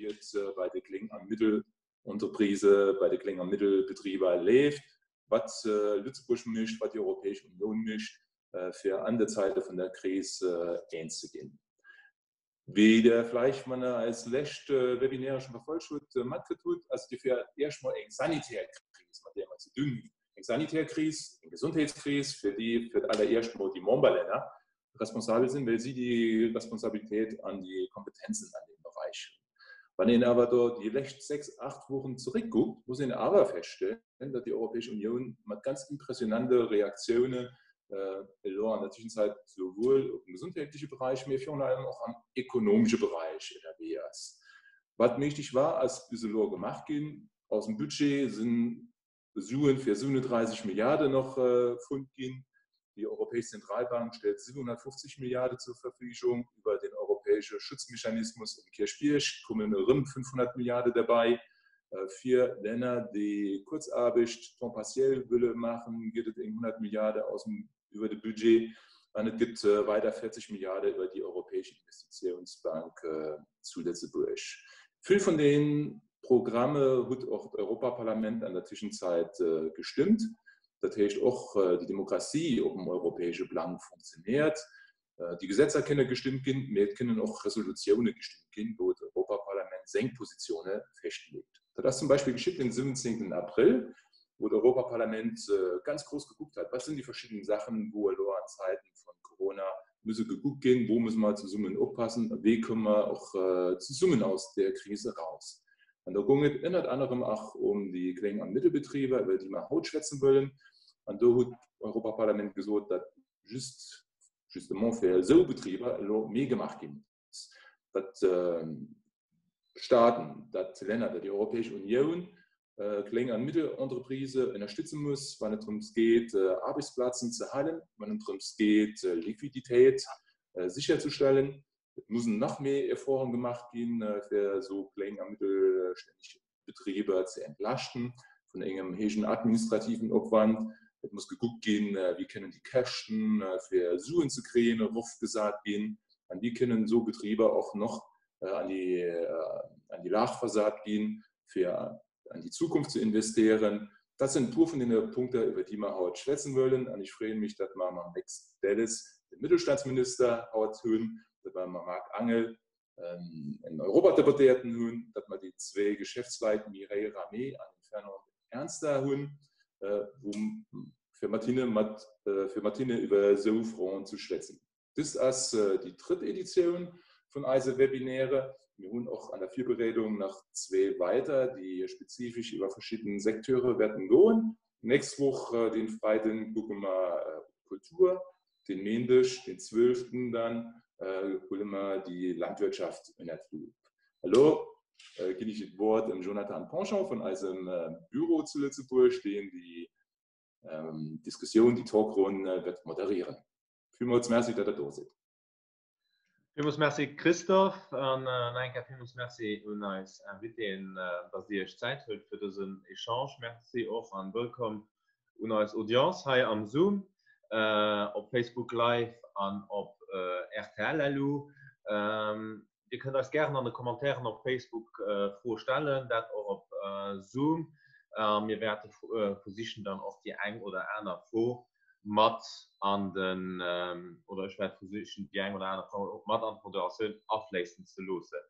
wéi et bei de Kléng a Mittelentreprisë, bei de Kléng a Mittelbetriber leeft, wat Lëtzebuerg mécht, wat déi Europäesch Unioun mécht, fir an de Zäite vun der Kris eens ze ginn. Wéi Der vläicht, wann Der eis lescht Webinaire scho verfolgt hutt, matkritt hutt, ass et jo fir d'éischt mol eng sanitär Kris, mat där mer ze dinn hunn. Eng sanitär Kris, eng Gesondheetskris, fir déi fir d'alleréischt mol déi Memberlänner responsabel sinn, well si déi Responsabilitéit an déi Kompetenzen an deem Beräich hunn. Wann een awer do déi lescht 6, 8 Wochen zeréckkuckt, muss een awer feststellen, datt déi Europäesch Unioun mat ganz impressionante Reaktiounen elo an der Tëschenzäit souwuel op dem gesondheetleche Beräich, mee virun allem och am ekonomesche Beräich ënnerwee ass. Wat méiglech war, ass bis elo gemaach ginn. Aus dem Budget si Suen fir 37 Milliarden och fonnt ginn. Déi Europäesch Zentralbank stellt 750 Milliarde zur Verfügung. Iwwer den europäesche Schutzmechanismus um Kierchbierg kommen erëm 500 Milliarde derbäi. Fir Länner, déi Kuerzaarbecht, Temps partiel, wëlle maachen, gëtt et eng 100 Milliarde aus dem, iwwer de Budget. An et gëtt weider 40 Milliarde iwwer déi Europäesch Investitiounsbank zu Lëtzebuerg. Vill vun de Programme huet och d'Europaparlament an der Tëschenzäit gestëmmt. Dat heescht, och déi Demokratie op dem europäesche Plang funktionéiert. Déi Gesetzer kënne gestëmmt ginn, mee et kënnen och Resolutioune gestëmmt ginn, wou d'Europaparlament seng Positioune feschtleet. Dat ass zum Beispill geschitt den 17 April, wou d'Europaparlament ganz grouss gekuckt hat, wat sinn déi verschidden Saachen, wou elo an Zäiten vun Corona musse gekuckt ginn, wou musse mer zesummen oppassen a wéi komme mer och zesummen aus där Kris eraus. An do goung et ënnert anerem och ëm déi Kléng a Mittelbetriber, iwwer déi mer haut schwätzen wëllen. An do huet d'Europaparlament gesot, datt just justement fir esou Betriber elo méi gemaach gi muss, datt Staaten, datt Länner, datt déi Europäesch Unioun Kléng an Mittelentreprisë ënnerstütze muss, wann et drëms geet, Aarbechtsplazen ze halen, wann et drëms geet, Liquiditéit sécherzestellen. Et mussen nach méi Efforten gemaach ginn, fir esou kléng a mittelstänneg Betriber ze entlaaschten vun engem héijen administrativen Opwand. Et muss gekuckt ginn, wéi kënnen déi Käschten, fir Suen ze kréien, erofgesat ginn an wéi kënnen esou Betriber och nach an déi Lag versat ginn, fir an déi Zukunft ze investieren. Dat sinn e puer vun deene Punkter, iwwer déi mer haut schwätzen wëllen. An ech freeë mech, datt mer mam Lex Delles de Mittelstandsminister haut hunn, datt mer mam Marc Angel en Europadeputéierten hunn, datt mer déi zwee Geschäftsleit Mireille Rahmé an den Fernand Ernster hunn, wou fir mat hinne mat fir mat hinne iwwer esou Froen ze schwätzen. Dëst ass déi drëtt Editioun vun eise Webinaire. Mir hunn och an der Virbereedung nach zwee weider, déi spezifesch iwwer verschidden Secteure wäerten goen. Nächst Woch, den Freiden, kucke mer op d'Kultur. Den Méindeg, den 12. Dann huele mer déi Landwirtschaft ënnert d'Lupp. Elo ginn ech d'Wuert dem Jonathan Ponchon vun eisem Büro zu Lëtzebuerg, deen déi Diskussioun, déi Talkronn wäert moderieren. Villmools Merci, datt Der do sidd. Villmools Merci Christophe an nach eng Kéier villmools Merci un eis Invitéen, datt Dir Iech Zäit huelt fir dësen Echange. Merci och an wëllkomm un eis Audience hei am Zoom, op Facebook Live an op rtl LU. Dir kënnt eis gären an de Commentairen op Facebook Froe stellen, dat och op Zoom. A mir wäerte versichen dann och déi eng oder aner Fro mat an den, oder ech wäert versichen déi eng oder aner Fro mat an d'Moderatioun afléissen ze loossen.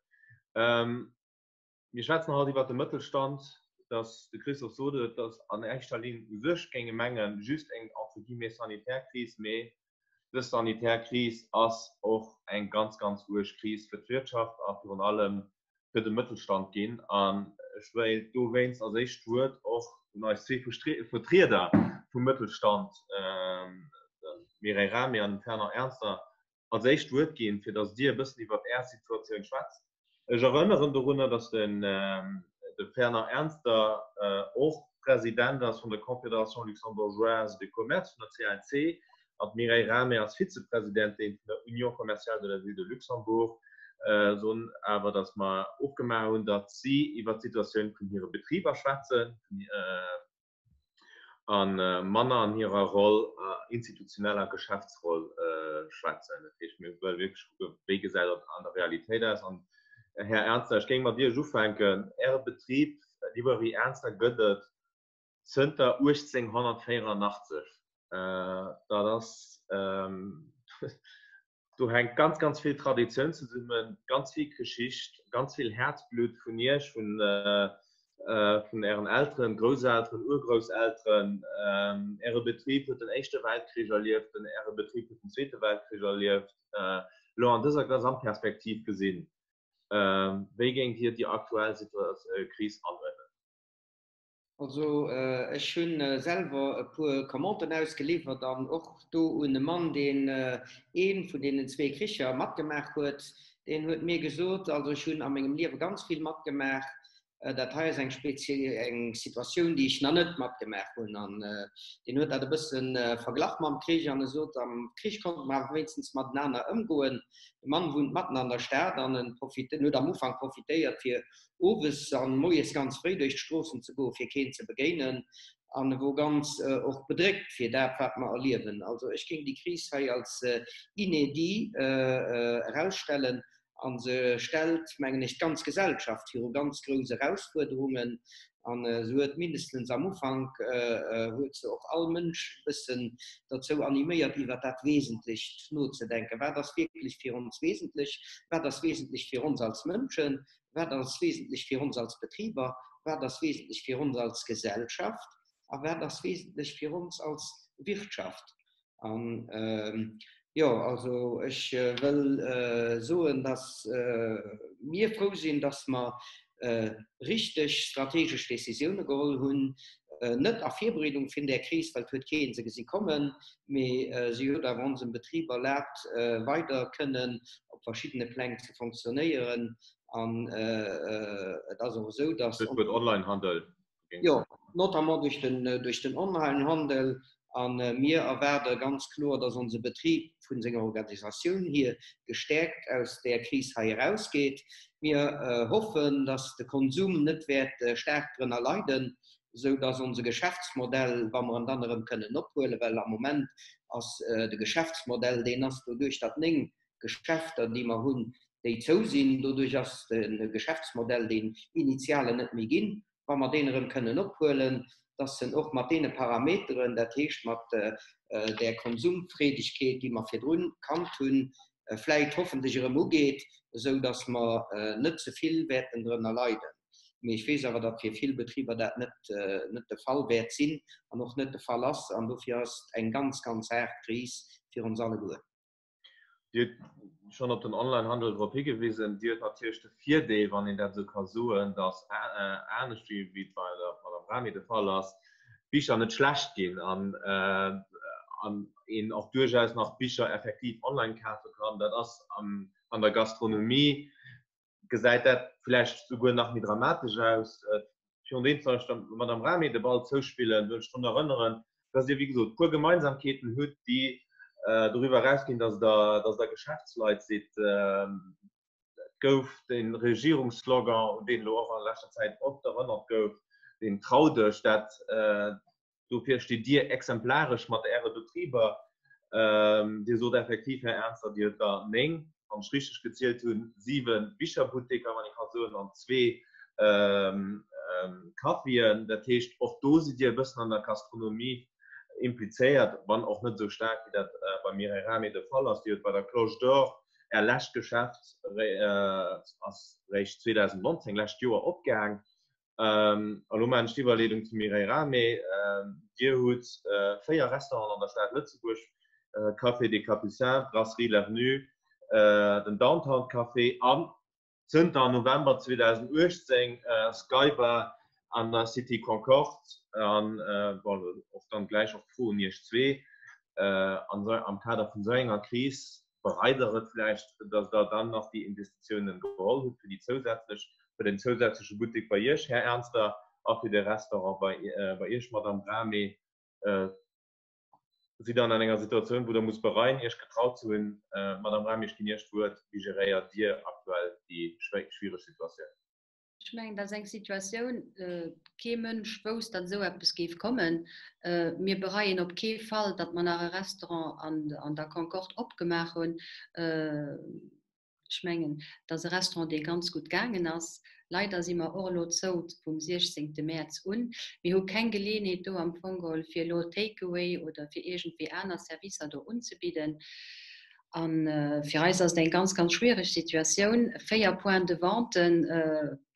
Mir schwätzen haut iwwert de Mëttelstand, dass, de Christophe sot et, dass an éischter Linn u sech géinge mengen, just eng entre guillemets sanitär Kris, mee dës sanitär Kris ass och eng ganz, ganz uerg Kris fir d'Wirtschaft a virun allem fir de Mëttelstand ginn. An ech wéilt dowéinst als éischt d'Wuert och un eis zwee Vertrieder vum Mëttelstand, de Mireille Rahmé an den Fernand Ernster, als éischt d'Wuert ginn, fir datt Dir e bëssen iwwert Är Situatioun schwätzt. Ech erënneren dorunner, datt de Fernand Ernster och President ass vun der Confédération luxembourgeoise de commerce, vun der CLC, an d'Mireille Rahmé ass Vizepresidentin vun der Union commerciale de la Ville de Luxembourg. Soen awer, datt mer ofgemaach hunn, datt si iwwert d'Situatioun vun hire Betriber schwätzen, a manner an hirer Roll, institutioneller Geschäftsroll schwätzen. Dat heescht, mir wëlle wierklech kucken, wéi gesäit et an der Realitéit aus. An Här Ernzer, ech géing mat Iech ufänken. Äre Betrib Librairie Ernzer gëtt et zënter 1884. Dat ass, do hänkt ganz, ganz vill Traditioun zesummen, ganz vill Geschicht, ganz vill Häerzblutt vun Iech, vun Ären Elteren, Grousselteren, Urgrousselteren. Äre Betrib huet den Éischte Weltkrich erlieft, Äre Betrib huet den Zweete Weltkrich erlieft. Elo an dëser Gesamtperspektiv gesinn, wéi géingt Dir déi aktuell Kris anuerdnen? Also ech hu selwer e puer Commanden ausgeliwwert an och do un e Mann, deen ee vun deenen zwee Kricher matgemaach huet. Deen huet mir gesot, also ech hunn a mengem Liewe ganz vill matgemaach, dat hei ass eng eng Situatioun, déi ech nach net matgemaach hunn. An deen huet dat e bësse verglach mam Krich an e sot, am Krich konnte mer awer wéinstens matenaner ëmgoen. De Mann wunnt matten an der Stad an en huet am Ufank profitéiert, fir owes an moies ganz fréi duerch d'Stroossen ze goen, fir keen ze begéinen, an e wor ganz och bedréckt fir dat, wat mer erliewen. Also ech géing déi Kris hei als inédit erausstellen, a se stellt, mengen ech, d'ganz Gesellschaft viru ganz grouss Erausfuerderungen. An se huet mindestens am Ufank huet se och all Mënsch e bëssen derzou animéiert, iwwer dat Wesentlecht nozedenken. Wat ass wierklech fir ons wesentlech? Wat ass wesentlech fir ons als Mënschen? Wat ass wesentlech fir ons als Betriber? Wat ass wesentlech fir ons als Gesellschaft? A wat ass wesentlech fir ons als Wirtschaft? An jo, also ech wëll soen, datt mir frou sinn, datt mer richteg strategesch Décisioune geholl hunn, net a Virbereedung vun där Kris, well et huet kee se gesi kommen, mee si huet awer onsem Betrib erlaabt, weider kënnen op verschiddene Pläng ze fonctionnéieren. An et ass och esou, datt. Stéchwuert Onlinehandel. Jo, notamment duerch den, duerch den Onlinehandel. A mir erwaarde ganz kloer, dass onse Betrib vu senger Organisatioun hier gestäerkt aus där Kris hei erausgeet. Mir hoffen, dass de Konsum net wäert staark drënner leiden, esou dass onse Geschäftsmodell, wa mer en dann erëm kënnen ophuelen, well am Moment ass de Geschäftsmodell, deen ass doduerch, datt 9 Geschäfter, déi mer hunn, déi zou sinn, doduerch ass de Geschäftsmodell, deen initialen, net méi ginn. Wa mer deen erëm kënnen ophuelen, dass en och mat deene Parameteren, dat heescht mat där Konsumfreedegkeet, déi mer virdrun kannt hunn, vläit hoffentlech erëm ugeet, esou dass mer net ze vill wäerten drënner leiden. Mee ech weess awer, datt fir vill Betriber dat net net de Fall wäert sinn an och net de Fall ass. An dofir ass et eng ganz, ganz haart Kris fir ons alleguer. Dir hutt schonn op den Onlinehandel drop higewisen. Dir hutt natierlech de Virdeel, wann een dat esou ka soen, datt, anescht wéi et bei der Madame Ramy de Fall ass, d'Bicher net schlecht ginn an een och duerchaus nach Bicher effektiv online kafe kann. Dat ass an der Gastronomie gesäit dat vläicht souguer nach méi dramatesch aus. Virun deem soll ech der Madame Ramy de Ball zouspillen, wëll ech drun erënneren, dass Dir, wéi gesot, e puer Gemeinsamkeeten hutt, déi doriwwer erausginn, dass Der, dass Der Geschäftsleit sidd. Et gouf de Regierungsslogan, un deen elo och a leschter Zäit oft erënnert gouf, deen Trau dech, dat Dofir stitt Dir exemplaresch mat Äre Betriber. Dir sot effektiv, Här Ernzer, Dir hutt der 9, wann ech richteg gezielt hunn, 7 Bicherbutteker, wann ee ka soen, an zwee Caféen. Dat heescht, och do sidd Dir e bëssen an der Gastronomie implizéiert, wann och net esou staark, wéi dat beim Mireille Rahmé de Fall ass. Dir hutt bei der Cloche d'Or Är lescht Geschäft ass réischt 2019, lescht Joer, opgaang. An elo maachen ech d'Iwwerleedung zum Mireille Rahmé. Dir hutt 4 Restauranten an der Stad Lëtzebuerg, Café des Capucins, Brasserie L'Avenue, den Downtown Café an zënter November 2018 Sky Bar an der City Concorde. An bon, och dann gläich och d'Fro un Iech zwee, Am Kader vun esou enger Kris, Bereit Der et vläicht, datt Der dann nach déi Investitiounen geholl hutt fir déi zousätzlech, fir den zousätzleche Buttek bei Iech, Här Ernster, a fir de Restaurant bei Iech, Madamm Rahmé? Sidd Der an enger Situatioun, wou Der musst bereien, Iech getraut ze hunn? Madamm Rahmé, ech ginn Iech d'Wuert. Wéi geréiert Dir aktuell déi schwiereg Situatioun? Ech mengen, dat ass eng Situatioun, kee Mënsch wousst, datt esou eppes géif kommen. Mir bereien op kee Fall, datt mer nach e Restaurant an der Concorde opgemaach hunn. Ech mengen, et ass e Restaurant, dee ganz gutt gaangen ass. Leider si mer och elo zou vum 16. Mäerz un. Mir hu keng Geleeënheet do am Fong geholl, fir elo Take-away oder fir iergendwéi aner Servicer do unzebidden. A fir eis ass et eng ganz, ganz schwiereg Situatioun. 4 Points de venten,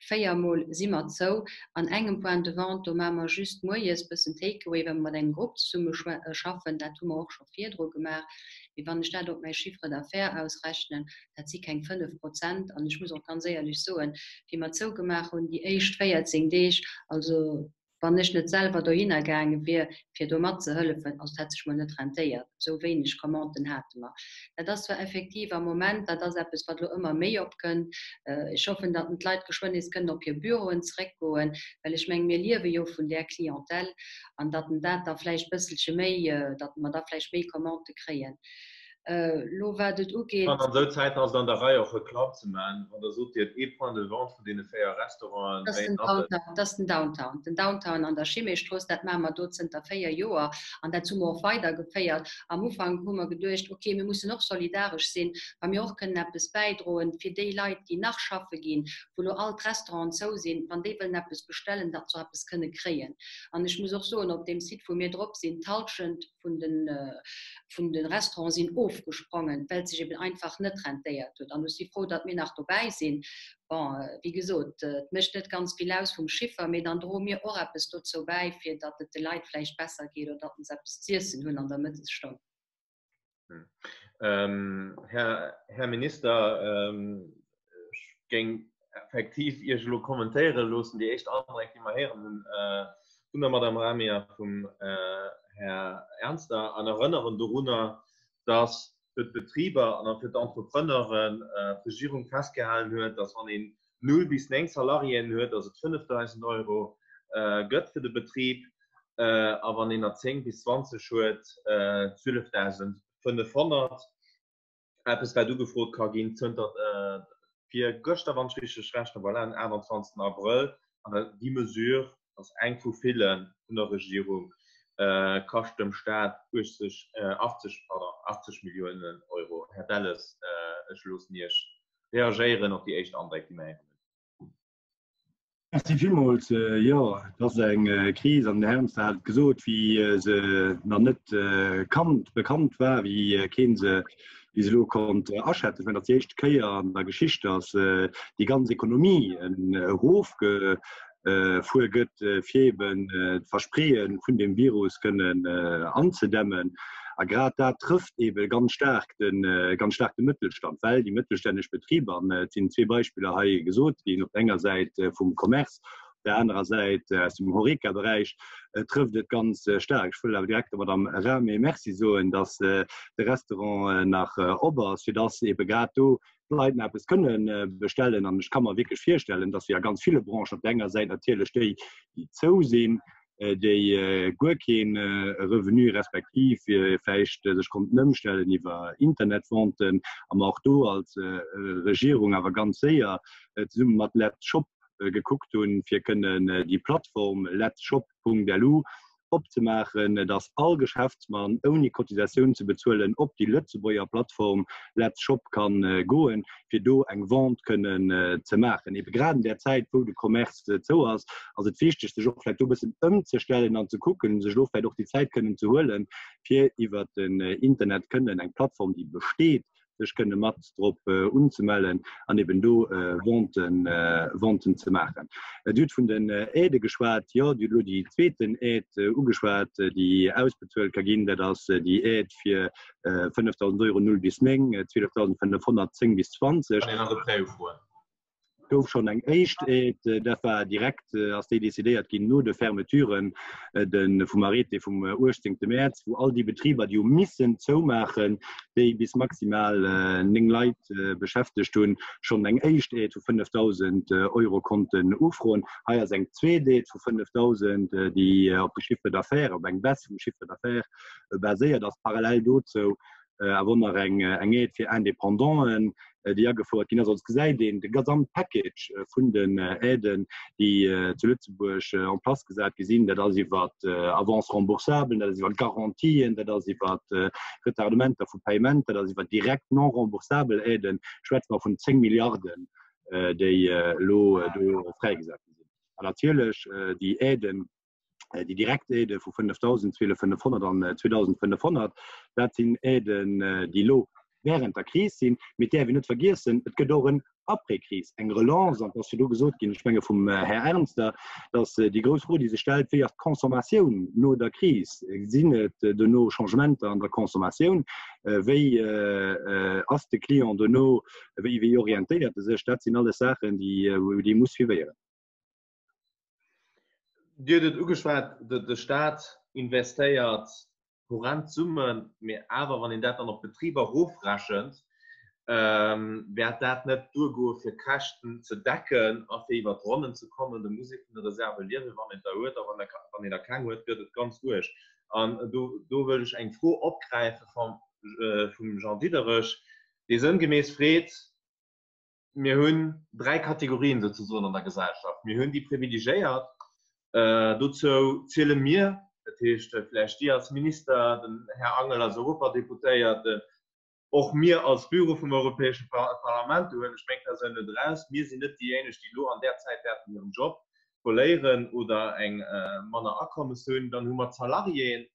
4 Mol si mer zou. An engem Point de vente, do maache mer just moies e bëssen Take-away, wa mer mat engem Grupp zesumme schaffen. Dat hu mer och scho virdru gemaach. Mee wann ech dat op mäi Chiffre d'affaires ausrechnen, dat si keng 5 Prozent. An ech muss och ganz éierlech soen, wéi mer zougemaach hunn déi éischt 14 Deeg, also wann ech net selwer dohinner gaange wier, fir do matzehëllefen, also et hätt sech mol net rentéiert, esou wéineg Commanden hate mer. Dat ass zwar effektiv am Moment, dat ass eppes, wat elo ëmmer méi opkënnt. Ech hoffen, datt d'Leit geschwënn nees kënnen op hir Büroen zeréckgoen, well ech mengen, mir liewe jo vun där Clientèle, an datt dat da vläicht bësselche méi, datt mer da vläicht méi Commandë kréien. Elo wat et ugeet. An esou Zäiten ass et an der Rei och Reklamm ze maachen. Wann Der sot, Dir hutt ee Point de vente vun deene 4 Restauranten, wéi een ass et? Dat ass den Downtown. Den Downtown an der Chimay-Strooss, dat maache mer do zënter 4 Joer an dat hu mer och weidergeféiert. Am Ufank hu mer geduecht, okay, mir mussen och solidaresch sinn, wa mir och kënnen eppes bäidroen fir déi Leit, déi nach schaffe ginn, wou elo all d'Restauranten zou sinn, wann déi wëllen eppes bestellen, datt se och eppes kënne kréien. An ech muss och soen, op deem Site, wou mir drop sinn, d'Hallschent vun de vun de Restauranten sinn ofgesprongen, well et sech eben einfach net rentéiert huet. An ech si frou, datt mir nach dobäi sinn. Bon, wéi gesot, et mécht net ganz vill aus vum Chiffer, mee dann droe mir och eppes dozou bäi, fir datt et de Leit vläicht besser geet oder datt se eppes z'iessen hunn an der Mëttesstonn. Här Minister, ech géing effektiv Iech elo kommentéiere loossen, déi éischt Andréck, déi mer héieren hunn vun der Madame Rami a vum Här Ernster, an erënneren dorunner, dass fir d'Betriber an fir d'Entrepreneuren d'Regierung festgehalen huet, dass wann een 0 bis 9 Salariéen huet, dass et 5.000 Euro gëtt fir de Betrib, a wann een der 10 bis 20 huet, 12.500. Eppes wat ugefrot ka ginn zënter virgëschter, wann ech richteg rechnen, voilà, den 28 Abrëll. An déi Mesure ass eng vu ville vun der Regierung, kascht dem Staat 80, 80, pardon, 80 Milliounen Euro. Här Delles, ech loossen Iech reagéieren op déi éischt Andréck, déi mer héieren hunn. Merci villmools. Jo, et ass eng Kris an den Här Ernster hat et gesot, wéi se nach net kannt, bekannt war, wéi kee se bis elo konnt aschätzen. Ech mengen, dat ass déi éischt Kéier an der Geschicht, datt déi ganz Ekonomie erofgefuer gëtt, fir eben d'Verspreeë vun deem Virus kënnen anzedämmen. A grad dat trëfft eebe ganz staark de, ganz staark de Mëttelstand, well déi mëttelstännesch Betriber, an et sinn zwee Beispiller hei gesot ginn, op der enger Säit vum Commerce, op der anerer Säit aus dem Horeca-Beräich, trëfft et ganz staark. Ech wëll awer direkt der Madame Rahmé Merci soen, dass de Restaurant nach op ass, fir dass eebe grad do d'Leit nach eppes kënne bestellen. An ech ka mer wierklech virstellen, dass wéi a ganz ville Branchen, op der enger Säit natierlech déi, déi zou sinn, déi guer kee Revenu respektiv vläicht sech konnten ëmstellen iwwer Internetventen, a mer och do als Regierung awer ganz séier zesumme mat Letzshop gekuckt hunn, fir kënnen déi Plattform letzshop.lu opzemaachen, dass all Geschäftsmann ouni Cotisatioun ze bezuelen op déi Lëtzebuerger Plattform Letzshop kann goen, fir do eng Vente kënnen ze maachen. Ebe grad an där Zäit, wou de Commerce zou ass, ass et wichteg, sech och vläicht do e bëssen ëmzestellen an ze kucken, sech elo vläicht och déi Zäit kënnen ze huelen, fir iwwert den Internet kënnen eng Plattform, déi besteet, sech kënne mat drop unzemellen an eben do Venten, Venten ze maachen. Dir hutt vun den Aidë geschwat. Jo, Dir hutt elo déi zweeten Aide ugeschwat, déi ausbezuelt ka ginn. Dat ass déi Aide fir 5.000 Euro 0 bis 9, 12.500 10 bis 20. Kann een nach e Prêt ufroen? Gouf schonn eng éischt Aide, dat war direkt, ass déi decidéiert ginn no de Fermeturen de vum Arrêté vum 18. Mäerz, wou all déi Betriber, déi hu missen zoumaachen, déi bis maximal 9 Leit beschäftegt hunn, schonn eng éischt Aide vu 5.000 Euro konnten ufroen. Hei ass eng zweet Aide vu 5.000, déi op de Chiffre d'affaires, op eng Baisse vum Chiffre d'affaires baséiert ass. Parallel dozou. Awer och nach eng Aide fir Independanten, déi agefouert ginn ass. Also et gesäit een de Gesamtpackage vun den Aiden, déi zu Lëtzebuerg en place gesat gi sinn. Dat ass iwwer Avances remboursables, dat ass iwwer Garantien, dat ass iwwer Retardementer vu Paiementer, dat ass iwwer direkt non remboursabel Aiden, schwätze mer vun 10 Milliarden, déi elo do fräigesat gi sinn. An natierlech déi Aiden, déi direkt Aide vu 5.000, 12.500 an 2.500, dat sinn Aiden, déi elo während der Kris sinn. Mee et däerf een net vergiessen, et gëtt och en Après-Kris, eng Relance. An et ass virdu gesot ginn, ech menge vum Här Ernster, datt déi grouss Fro, déi sech stellt, Wéi ass d'Consommatioun no der Kris? Sinn et dono Changementer an der Consommatioun? Wéi ass de Client dono? Wéi orientéiert e sech? Dat sinn alles Saachen, déi ee muss suivéieren. Dir hutt et ugeschwat, de Staat investéiert horrend Summen, mee awer, wann een dat dann op d'Betriber erofrechent, wäert dat net duergoe fir d'Käschten ze decken a fir iwwer d'Ronnen ze kommen. Do muss ee vun de Reserve liewen, wann een der huet, a wann een der keng huet, gëtt et ganz uerg. An do wëll ech eng Fro opgräife vum Jean Diederich, dee sënngemäss freet, Mir hunn dräi Kategorien souzesoen an der Gesellschaft. Mir hunn déi Privilegéiert, dozou ziele mir, dat heescht vläicht Dir als Minister, den Här Angel als Europadeputéierten, och mir als Büro vum Europäesche Parlament, do huelen ech meng Persoun net eraus, mir sinn net déijéineg, déi elo an där Zäit wäerten hiren Job verléieren oder eng manner Akommes hunn. Dann hu mer d'Salariéen,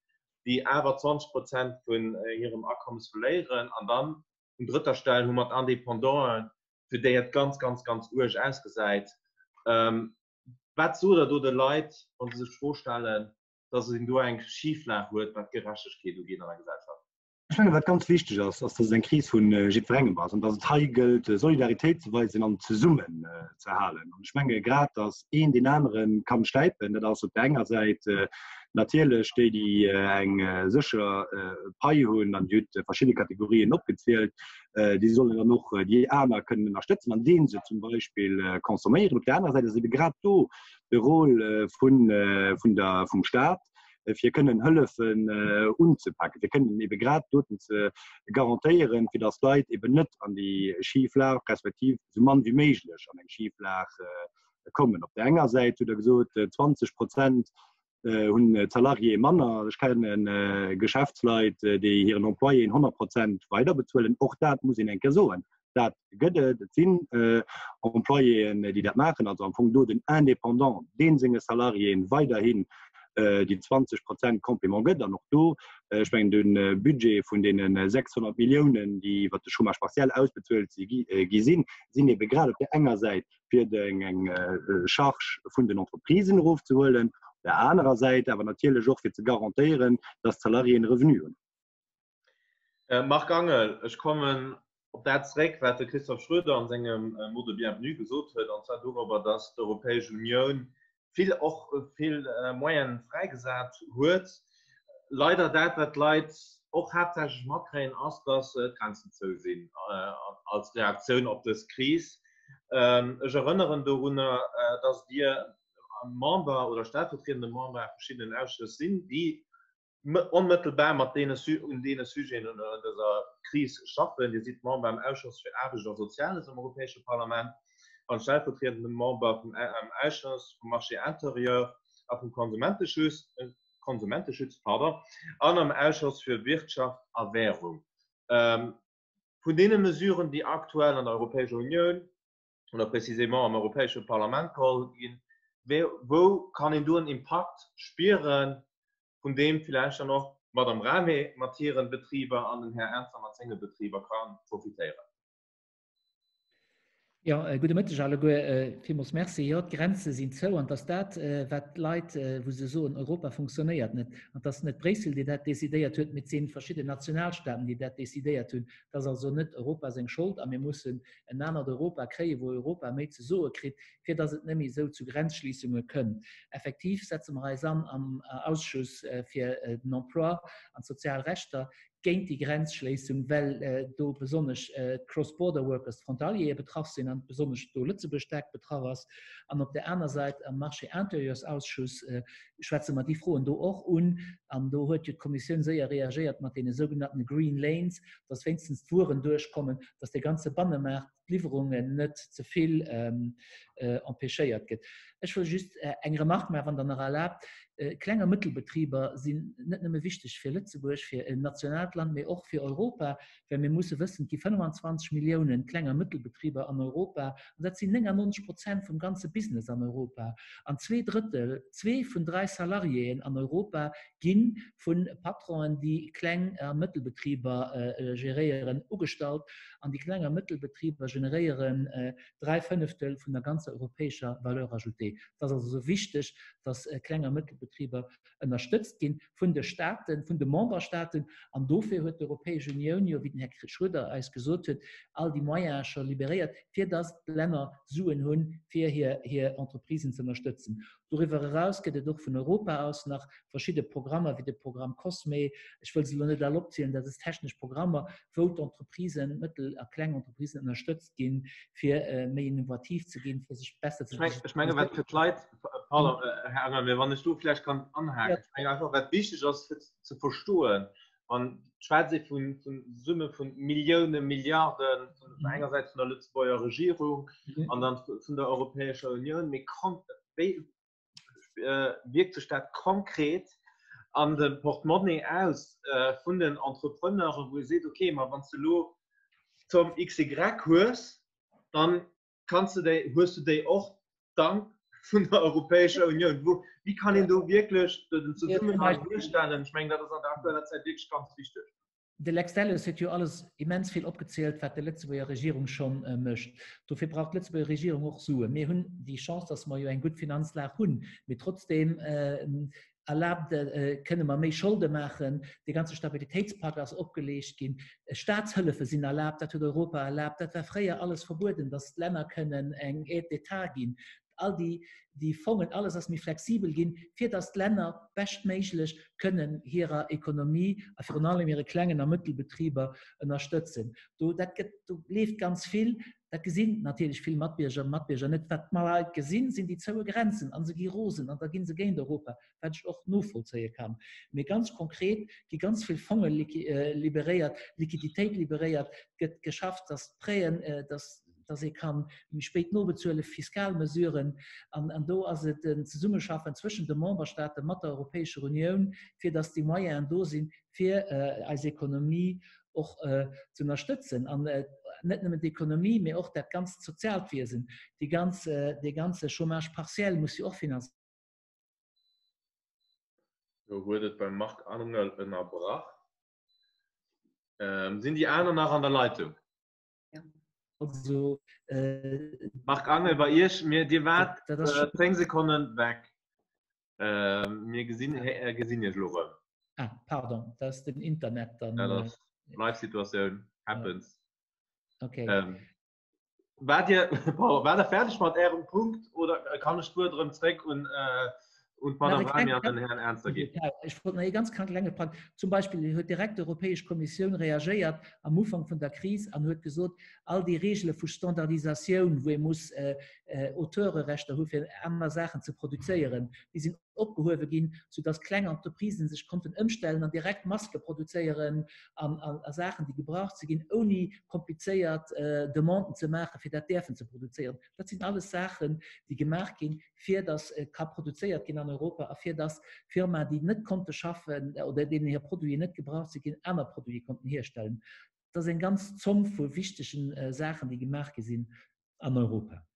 déi awer 20 Prozent vun hirem Akommes verléieren. An dann Un drëtter Stell hu mer d'Indépendanten, fir déi et ganz, ganz, ganz uerg ausgesäit. Wat sot Der do de Leit, wa se sech d'Fro stellen, dass een do eng Schiflag huet, wat d'Gerechtegkeet ugeet an der Gesellschaft? Ech mengen, wat ganz wichteg ass, ass, dass et eng Kris vu jiddwerengem ass an dass et hei gëllt, Solidaritéit ze weisen an zesummenzehalen. An ech menge grad, dass een deen anere kann stäipen, dat ass op där enger Säit Natierlech déi, déi eng sécher Pai hunn, an Dir hutt verschidde Kategorien opgezielt, déi sollen dann och déi aner kënnen ënnerstëtzen, andeem se zum Beispill consomméieren. Op där anerer Säit ass ebe grad do de Rôle vun, vun der, vum Stat, fir kënnen Hëllefen unzepaken, fir kënnen ebe grad doten ze garantéieren, fir datt d'Leit eben net an déi Schiflag respektiv esou mann wéi méiglech an eng Schiflag kommen. Op der enger Säit hutt Der gesot, 20 Prozent hunn d'Salariéë manner. Ech kenne Geschäftsleit, déi hiren Employéen 100 Prozent weiderbezuelen. Och dat muss een eng Kéier soen, dat gëtt et. Et sinn Employéen, déi dat maachen, also am Fong do den Indépendant, dee senge Salariéen weiderhin déi 20 Prozent Complément gëtt. An och do, ech mengen, de Budget vun deene 600 Milliounen, déi iwwert de Chômage partiel ausbezuelt gi sinn, sinn ebe grad op där enger Säit fir eng Charge vun den Entreprisen erofzehuelen, op der anerer Säit awer natierlech och fir ze garantéieren, dass d'Salariéen e Revenu hunn. Marc Angel, Ech kommen op dat zréck, wat de Christophe Schroeder an sengem Mot de bienvenue gesot huet, an zwar dorobber, dass d'Europäesch Unioun vill, och vill Moyene fräigesat huet. Leider dat, wat d'Leit och haaptsächlech matkréien, ass, dass d'Grenzen zou sinn als Reaktioun op dës Kris. Ech erënneren dorunner, dass Dir Member oder stellvertriedende Member a verschiddenen Ausschëss sinn, déi onmëttelbar mat deene un deene Sujeten an dëser Kris schaffen. Dir sidd Member am Ausschoss fir Aarbecht a Soziales am Europäesche Parlament an stellvertriedende Member vum am Ausschoss vum Marché intérieur a vum Konsumenteschutz, Konsumenteschutz, pardon, an am Ausschoss fir Wirtschaft a Währung. Vun deene Mesuren, déi aktuell an der Europäescher Unioun oder précisément am Europäesche Parlament geholl ginn, wou kann een do en Impakt spieren, vun deem villäicht dann och d'Madame Rahmé mat hiren Betriber an den Här Ernzer mat senge Betriber ka profitéieren? Jo, gudde Mëtteg alleguer. Villmools Merci. Jo, d'Grenze sinn zou an et ass dat, wat d'Leit, wou se soen, Europa funktionéiert net. An et ass net Bréissel, déi dat decidéiert huet, mee et si verschidden Nationalstaaten, déi dat decidéiert hunn. Et ass also net Europa seng Schold a mir mussen en anert Europa kréien, wou Europa méi ze soe kritt, fir datt et net méi esou zu Grenzschliissunge kënnt. Effektiv setze mer eis an am Ausschuss fir den Emploi an d'sozial Rechter. géint déi Grenzschléissung, well do besonnesch d'Cross-Border Workers, d'Frontaliere betraff sinn an besonnesch do Lëtzebuerg staark betraff ass. An op där aner Säit am Marché-intérieurs-Ausschuss schwätze mer déi Froen do och un. An do huet jo d'Kommissioun séier reagéiert mat deene sougenannten Green Lanes, dass wéinstens d'Wueren duerchkommen, dass dee ganze Bannemaart, d'Liwwerungen net ze vill empêchéiert gëtt. Ech wëll just eng Remarque maachen, wann Der nach erlaabt. Kleng a Mëttelbetriber sinn net nëmme wichteg fir Lëtzebuerg, fir en nationaalt Land, mee och fir Europa, well mir musse wëssen, et gi 25 Milliounen Kleng a Mëttelbetriber an Europa, an dat sinn 99 Prozent vum ganze Business an Europa. An zwee Drëttel, zwee vun dräi Salariéen an Europa gi vu Patronen, déi Kleng a Mëttelbetriber geréieren, ugestallt. An déi Kleng a Mëttelbetriber generéieren dräi Fënneftel vun der ganzer europäescher Valeur ajoutée. Et ass also esou wichteg, dass Kleng a Mëttelbetriber ënnerstëtzt gi vun de Staaten, vun de Memberstaaten. An dofir huet d'Europäesch Unioun jo, wéi den Här Schröder eis gesot huet, all déi Moyene scho liberéiert, fir dass d'Länner Suen hunn, fir hir Entreprisen ze ënnerstëtzen. Doriwwer eraus gëtt et och vun Europa aus nach verschidde Programmer, wéi de Programm COSME, ech wëll se elo net all opzielen, dat ass technesch Programmer, wou d'Entreprisen, d'mëttel a kleng Entreprisen ënnerstëtzt ginn, fir méi innovativ ze ginn, fir sech besser ze digitaliséieren. Ech menge wat fir d'Leit, pardon, Här Anger, mä wann ech do vläicht kann anhaken, ech menge einfach wat wichteg ass fir ze verstoen, wann schwätzt ee vun Summe vu Milliounen, Milliarden, vun engersäits vun der Lëtzebuerger Regierung an dann vun der Europäescher Unioun, mee wéi wierkt sech dat konkret an de Portemonnaie aus vun den Entrepreneuren, wou ee seet, okay, ma wann s de elo d'Zomm XY hues, dann kanns de déi, hues du déi och dank vun der Europäescher Unioun. Wou, wéi kann een do wierklech den Zesummenhang duerstellen? Ech mengen, dat ass an der aktueller Zäit wierklech ganz wichteg. De Lex Delles huet jo alles immens vill opgezielt, wat déi Lëtzebuerger Regierung schonn mécht. Dofir brauch d'Lëtzebuerger Regierung och Suen. Mir hunn déi Chance, datt mer jo eng gutt Finanzlag hunn, mee trotzdeem erlaabt, kënne mer méi Scholde maachen. Dee ganze Stabilitéitspak ass opgeleecht ginn. Staatshëllefe sinn erlaabt, dat huet Europa erlaabt. Dat war fréier alles verbueden, datt d'Länner kënnen eng Aide d'État ginn. All déi, déi Fongen, alles ass méi flexibel ginn, fir datt d'Länner beschtméiglech kënnen hirer Ekonomie a virun allem hire klengen a Mëttelbetriber ënnerstëtzen. Do, dat gëtt, do leeft ganz vill. Dat gesinn natierlech vill Matbierger a Matbierger net. Wat d'Leit gesinn, sinn déi zoue Grenzen a se gi rosen an da gi se géint Europa, wat ech och novollzéie kann. Mee ganz konkret gi ganz vill Fonge liberéiert, Liquiditéit liberéiert, gëtt geschafft, datt d'Prêten, datt datt ee ka méi spéit nobezuelen, fiskal Mesuren. An do ass et en Zesummeschaffen zwëschen de Memberstaate mat der Europäescher Unioun, fir datt déi Moyenen do sinn, fir eis Ekonomie och ze ënnerstëtzen. An net nëmmen d'Ekonomie, mee och dat ganzt soziaalt Wiesen, déi ganz, dee ganze Chômage partiel muss jo och finanzéiert. Do huet et beim Marc Angel ënnerbrach. Sinn déi aner nach an der Leitung? Also, Marc Angel, bei Iech, mir, Dir waart 10 Sekonnen weg. Mir gesinn, gesinn Iech elo erëm. Ah, pardon, dat ass den Internet dann. Dat ass Live-Situatioun, happens. Okay. Ähm, Waart Dir, pardon, waart Der fäerdeg mat Ärem Punkt oder kann ech d'Wuert erëm zréck un, äh, un d'Madame Rami an den Herrn Ernzer ginn? Ech wollt nach ee ganz klenge Punkt. Zum Beispill huet direkt d'Europäesch Kommissioun reagéiert am Ufank vun der Kris an huet gesot, all déi Reegele vu Standardisatioun, wou ee muss Auteurerechter hu fir aner Saachen ze produzéieren, déi sinn opgehuewe ginn, soudass kleng Entreprisen sech konnten ëmstellen an direkt Maske produzéieren an a Saachen, déi gebraucht ze ginn, ouni komplizéiert Demanden ze maachen, fir dat däerfen ze produzéieren. Dat sinn alles Saachen, déi gemaach ginn, fir dass ka produzéiert ginn an Europa a fir dass Firmaen, déi net konnte schaffen oder deenen hir Produiten net gebraucht si ginn, aner Produite konnten hierstellen. Dat ass eng ganz Zomm vu wichtegen Saachen, déi gemaach gi sinn an Europa.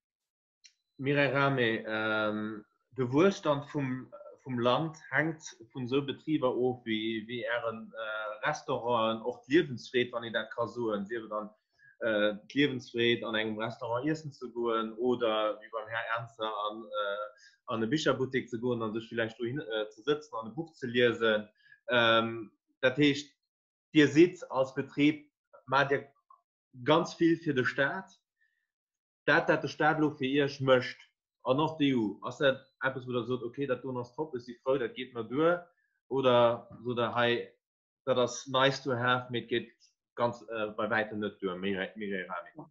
Mireille Rahmé, De Wuelstand vum Land hänkt vun esou Betriber of wéi Äre Restauranten, och d'Liewensfreed, wann een dat ka soen, sief et dann d'Liewensfreed an engem Restaurant iessen ze goen oder wéi beim Här Ernzer an e Bicherbuttek ze goen a sech villäicht dohin ze sëtzen an e Buch ze liesen. Dat heescht, Dir sidd als Betrib, maacht Dir ganz vill fir de Staat. Dat, dat de Staat elo fir Iech mécht an och d'EU, ass dat eppes, wou Der sot, okay, dat doen ass top, ech si frou, dat geet mer duer? Oder sot Der, hei. Dat ass nice to have, mee et geet ganz bei wäitem net duer. Mireille Rahming.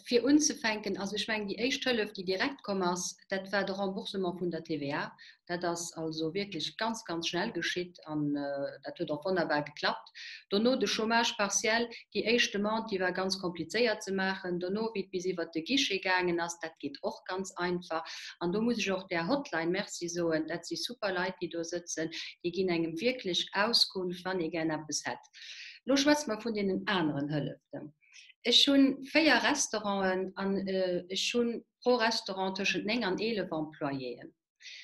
Fir unzefänken, also ech mengen déi éischt Hëllef, déi direkt komm ass, dat war de Remboursement vun der TVA. Dat ass also wierklech ganz, ganz schnell geschitt an dat huet och wonnerbar geklappt. Dono de Chômage partiel, déi éischt Demande, déi war ganz komplizéiert ze maachen. Dono, wéi et bis iwwert de Guichet gaangen ass, dat geet och ganz einfach. An do muss ech och där Hotline Merci soen, dat si super Leit, déi do sëtzen, déi ginn engem wierklech Auskunft, wann ee gär eppes hätt. Lo schwätze mer vun deenen aneren Hëlleften. Ech hu 4 Restauranten an ech hu pro Restaurant tëschent 9 an 11 Employéen.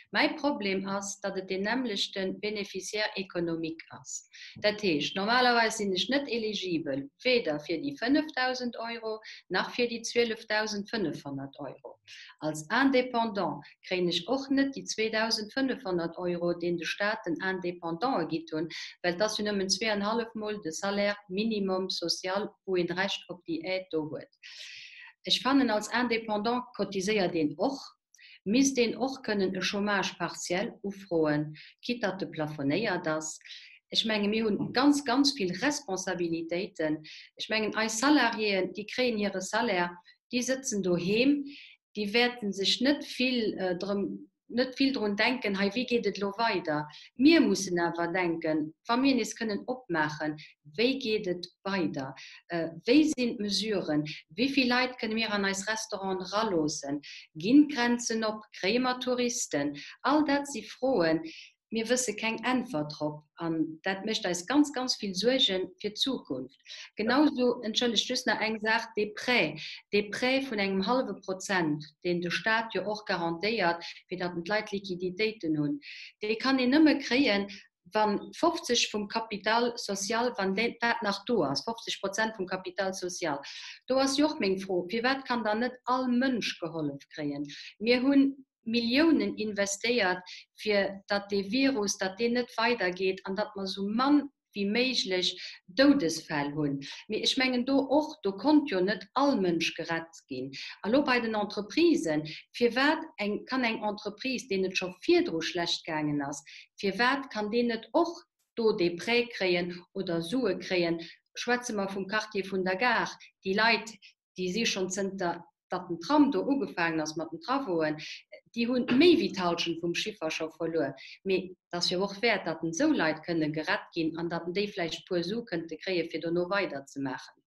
Mäi Problem ass, datt et deen nämmlechte Bénéficiaire économique ass. Dat heescht, normalerweis sinn ech net eligibel, weder fir déi 5.000 Euro nach fir déi 12.500 Euro. Als Indépendant kréien ech och net déi 2.500 Euro, deen de Stat den Independantë gitt hunn, well et ass jo nëmmen zweeanhallef Mol de Salaire minimum social, wou een Recht op déi Aide do huet. Ech fannen, als Indépendant cotiséiert een och, misst een och kënnen e Chômage partiel ufroen, quitte datt e plafonéiert ass. Ech menge mir hunn ganz, ganz vill Responsabilitéiten. Ech mengen, eis Salariéen, déi kréien hire Salaire, déi sëtzen doheem, déi wäerten sech net vill drëm, net vill drun denken, hei wéi geet et elo weider. Mir mussen awer denken, wa mir nees kënnen opmaachen, wéi geet et weider, wéi sinn d'Mesuren, wéi vill Leit kënne mir an eis Restauranten eraloossen, ginn d'Grenzen op, kréie mer Touristen? All dat si Froen, Mir wësse keng Äntwert drop an dat mécht eis ganz, ganz vill Suerge fir d'Zukunft. Genausou, entschëllegt, just nach eng Saach, dee Prêt, dee Prêt vun engem hallwe Prozent, deen de Stat jo och garantéiert, fir datt d'Leit Liquiditéiten hunn, dee kann een nëmme kréien, wa 50 vum Capital social, wann dat nach do ass, 50 Prozent vum Capital social. Do ass jo och meng Fro, Firwat kann dann net all Mënsch gehollef kréien? Mir hunn Milliounen investéiert, fir datt dee Virus, datt deen net weidergeet an datt mer esou mann wéi méiglech Doudesfäll hunn. Mee ech mengen do och, do konnt jo net all Mënsch gerett ginn. A lo bei den Entreprisen, Firwat eng kann eng Entreprise, deenen et scho virdru schlecht gaangen ass, firwat kann déi net och do dee Prêt kréien oder Sue kréien? Schwätze mer vum Quartier vun der Gare, déi Leit, déi si schonn zënter datt den Tram do ugefaangen ass mat den Travauxen, déi hunn méi wéi d'Hallschent vum Chiffer scho verluer. Mee et ass jo och wäert, datt esou Leit kënne gerett ginn an datt déi vläicht e puer Su kënnte kréien, fir dono weiderzemaachen.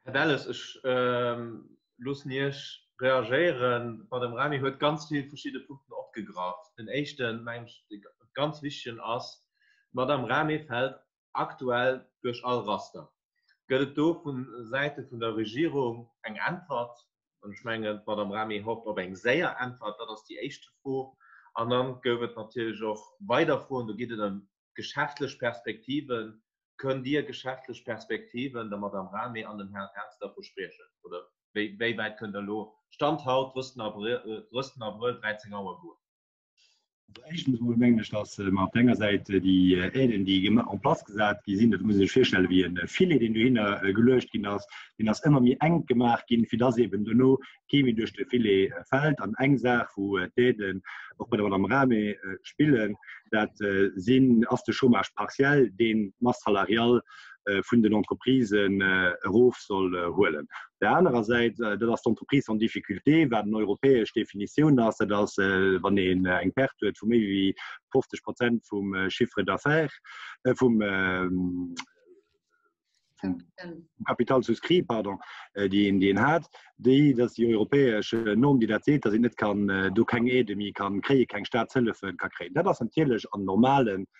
Här Delles, ech loossen Iech reagéieren. D'Madame Remy huet ganz vill verschidde Punkten opgegraff. Den éischten, mengen ech, dee ganz wichtegen ass, D'Madame Remy fält aktuell duerch all Raster. Gëtt et do vu Säite vun der Regierung eng Äntwert? An ech mengen, d'Madame Remy hofft op eng séier Äntwert. Dat ass déi éischte Fro. An da gouf et natierlech och weider Froen. Do geet et ëm geschäftlech Perspektiven. Kënnt Dir geschäftlech Perspektiven der Madame Remy an dem Här Ernster verspriechen? Oder wéi wäit kënnt Der elo, Stand haut, 30 Abrëll, 13 Auer, goen? Also éischtens emol mengen ech, datt mer op der enger Säit déi Aiden, déi en place gesat gi sinn, dat muss ee sech virstelle wéi e Filet, deen dohinner geluecht ginn ass, deen ass ëmmer méi enk gemaach ginn, fir datt eeben dono kee méi duerch de Filet fält. An eng Saach, wou d'Aiden och bei der Madame Rahmé spillen, dat sinn, ass de Chômage partiel, deen d'Masse salariale vun den Entreprisen erof soll huelen. Op der anerer Säit, dat ass d'Entreprise en difficulté, wat eng europäesch Definitioun ass, dat ass, wann een eng Perte huet vu méi wéi 50 Prozent vum Chiffre d'affaires, vum Capital souscrit, pardon, déi een, déi een hat, déi, dat ass déi europäesch Norm, déi dat seet, datt een net kann do keng Aidë méi kann kréien, keng Staatshëllefe ka kréien. Dat ass natierlech an normalen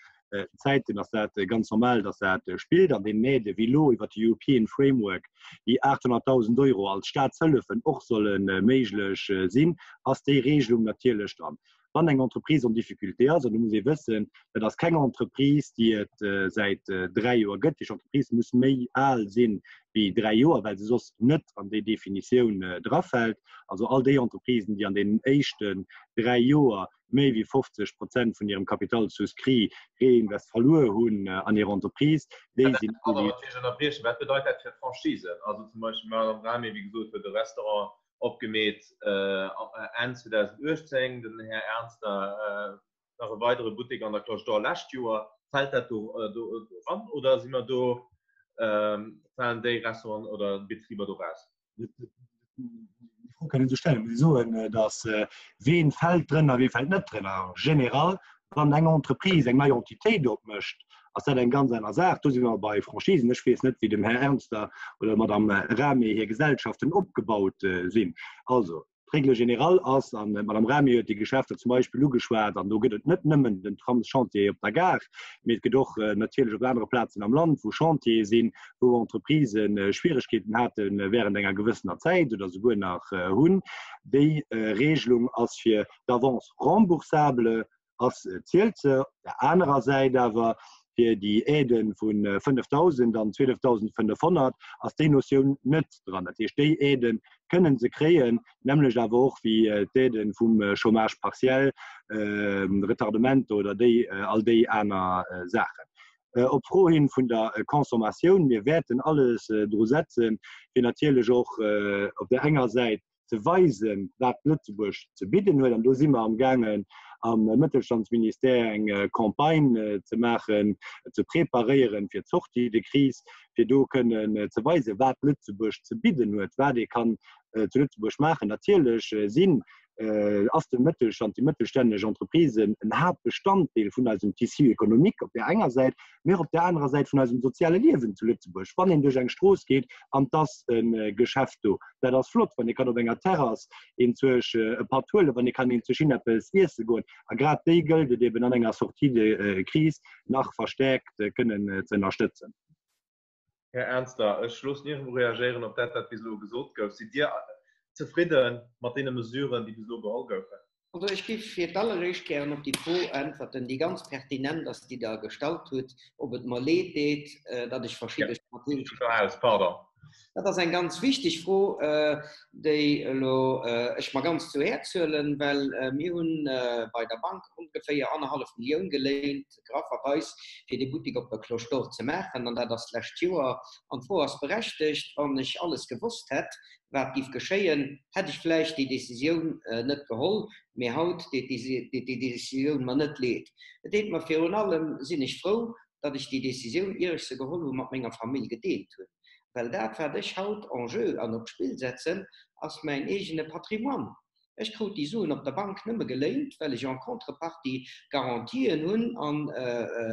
Zäiten ass dat ganz normal, datt dat spillt. An deenen Aidë wéi elo iwwer de European Framework, déi 800.000 Euro als Staatshëllefen och solle méiglech sinn, ass déi Regelung natierlech dran. Wann eng Entreprise en difficulté ass, an do muss ee wëssen, dat ass keng Entreprise, déi et säit dräi Joer gëtt, déi Entreprise muss méi al sinn wéi dräi Joer, well se soss net an déi Definitioun drafält. Also all déi Entreprisen, déi an deenen éischten dräi Joer méi wéi 50 Prozent vun hirem Capital souscrit réinvest verluer hunn an hir Entreprise, déi sinn. Pardon, wann ech Iech ënnerbriechen, Wat bedeit dat fir d'Franchisen? Also zum Beispill d'Madame Rahmé, wéi gesot, huet e Restaurant opgemeet Enn 2018, den Här Ernster nach e weidere Buttek an der Cloche d'Or lescht Joer. Fält dat do eran oder si mer do, falen déi Restauranten oder Betriber do raus? Déi Fro kann een sech stellen. Muss ee soen, datt ween fält drënner, wee fält net drënner. En général, wann eng Entreprise eng nei Entitéit opmécht, ass dat eng ganz aner Saach. Do si mer bei Franchisen. Ech weess net, wéi dem Här Ernster oder der Madame Rahmé hir Gesellschaften opgebaut sinn. Also, D'Règle générale ass, an d'Madame Rahmé huet déi Geschäfter zum Beispill ugeschwat, an do gëtt et net nëmmen den Tramschantier op der Gare, mee et gëtt och natierlech op anere Plazen am Land, wou Chantiere sinn, wou Entreprisë Schwieregkeeten hate während enger gewëssener Zäit oder souguer nach hunn. Déi Regelung ass fir d'Avance remboursable ass, zielt se. Op der anerer Säit awer fir déi Aidë vu 5.000 an 12.500 ass déi Notioun net dran. Dat heescht, déi Aidë kënnen se kréien, d'nämmlecht awer och wéi d'Aidë vum Chômage partiel, Retardementer oder déi, all déi aner Saachen. Op d'Fro hin vun der Consommatioun, mir wäerten alles dru setzen, fir natierlech och op där enger Säit ze weisen, wat Lëtzebuerg ze bidden huet. An do si mer amgaangen, am Mëttelstandsministère eng Campagne ze maachen, ze preparéieren fir d'Sortie de crise, fir do kënnen ze weisen, wat Lëtzebuerg ze bidden huet, wat ee kann zu Lëtzebuerg maachen. Natierlech sinn, ass de Mëttelstand, déi mëttelstännesch Entreprisen en Haaptbestanddeel vun eisem Tissu économique op där enger Säit, mee och op där anerer Säit vun eisem soziale Liewen zu Lëtzebuerg. Wann een duerch eng Strooss geet an 't ass e Geschäft do, dat ass flott, wann ee kann op enger Terrass een zuech e Patt huelen, wann ee kann een zuech hin eppes iesse goen. A grad déi gëllt et eben an enger Sortie de crise nach verstärkt kënnen ze ënnerstëtzen. Här Ernster, ech loossen Iech emol reagéieren op dat, wat bis elo gesot gouf. Sidd Dir zefridde mat deene Mesuren, déi bis elo geholl goufen? Also ech géif fir d'alleréischt gären op déi Fro äntwerten, déi ganz pertinent ass, déi Der gestallt hutt, ob et mer leed deet, datt ech verschidde strategesch. Aus, pardon. Dat ass eng ganz wichteg Fro, déi elo ech mer ganz zu Häerz huelen, well mir hunn bei der Bank ongeféier annerhallef Millioun geléint, grafferweis, fir dee Buttek op der Cloche d'Or ze maachen, an dat ass d'lescht Joer. An d'Fro ass berechtegt, Wann ech alles gewosst hätt, wat giff geschéien, hätt ech vläicht déi Décisioun net geholl. Mee haut deet déi Décisioun mer net leed. Et deet mer virun allem, sinn ech frou, datt ech déi Décisioun, ier ech se geholl hunn, mat menger Famill gedeelt hunn. Well dat, wat ech haut en jeu an op d'Spill setzen, ass mäin eegene Patrimoine. Ech krut déi Suen op der Bank nëmme geléint, well ech en contrepartie Garantien hunn an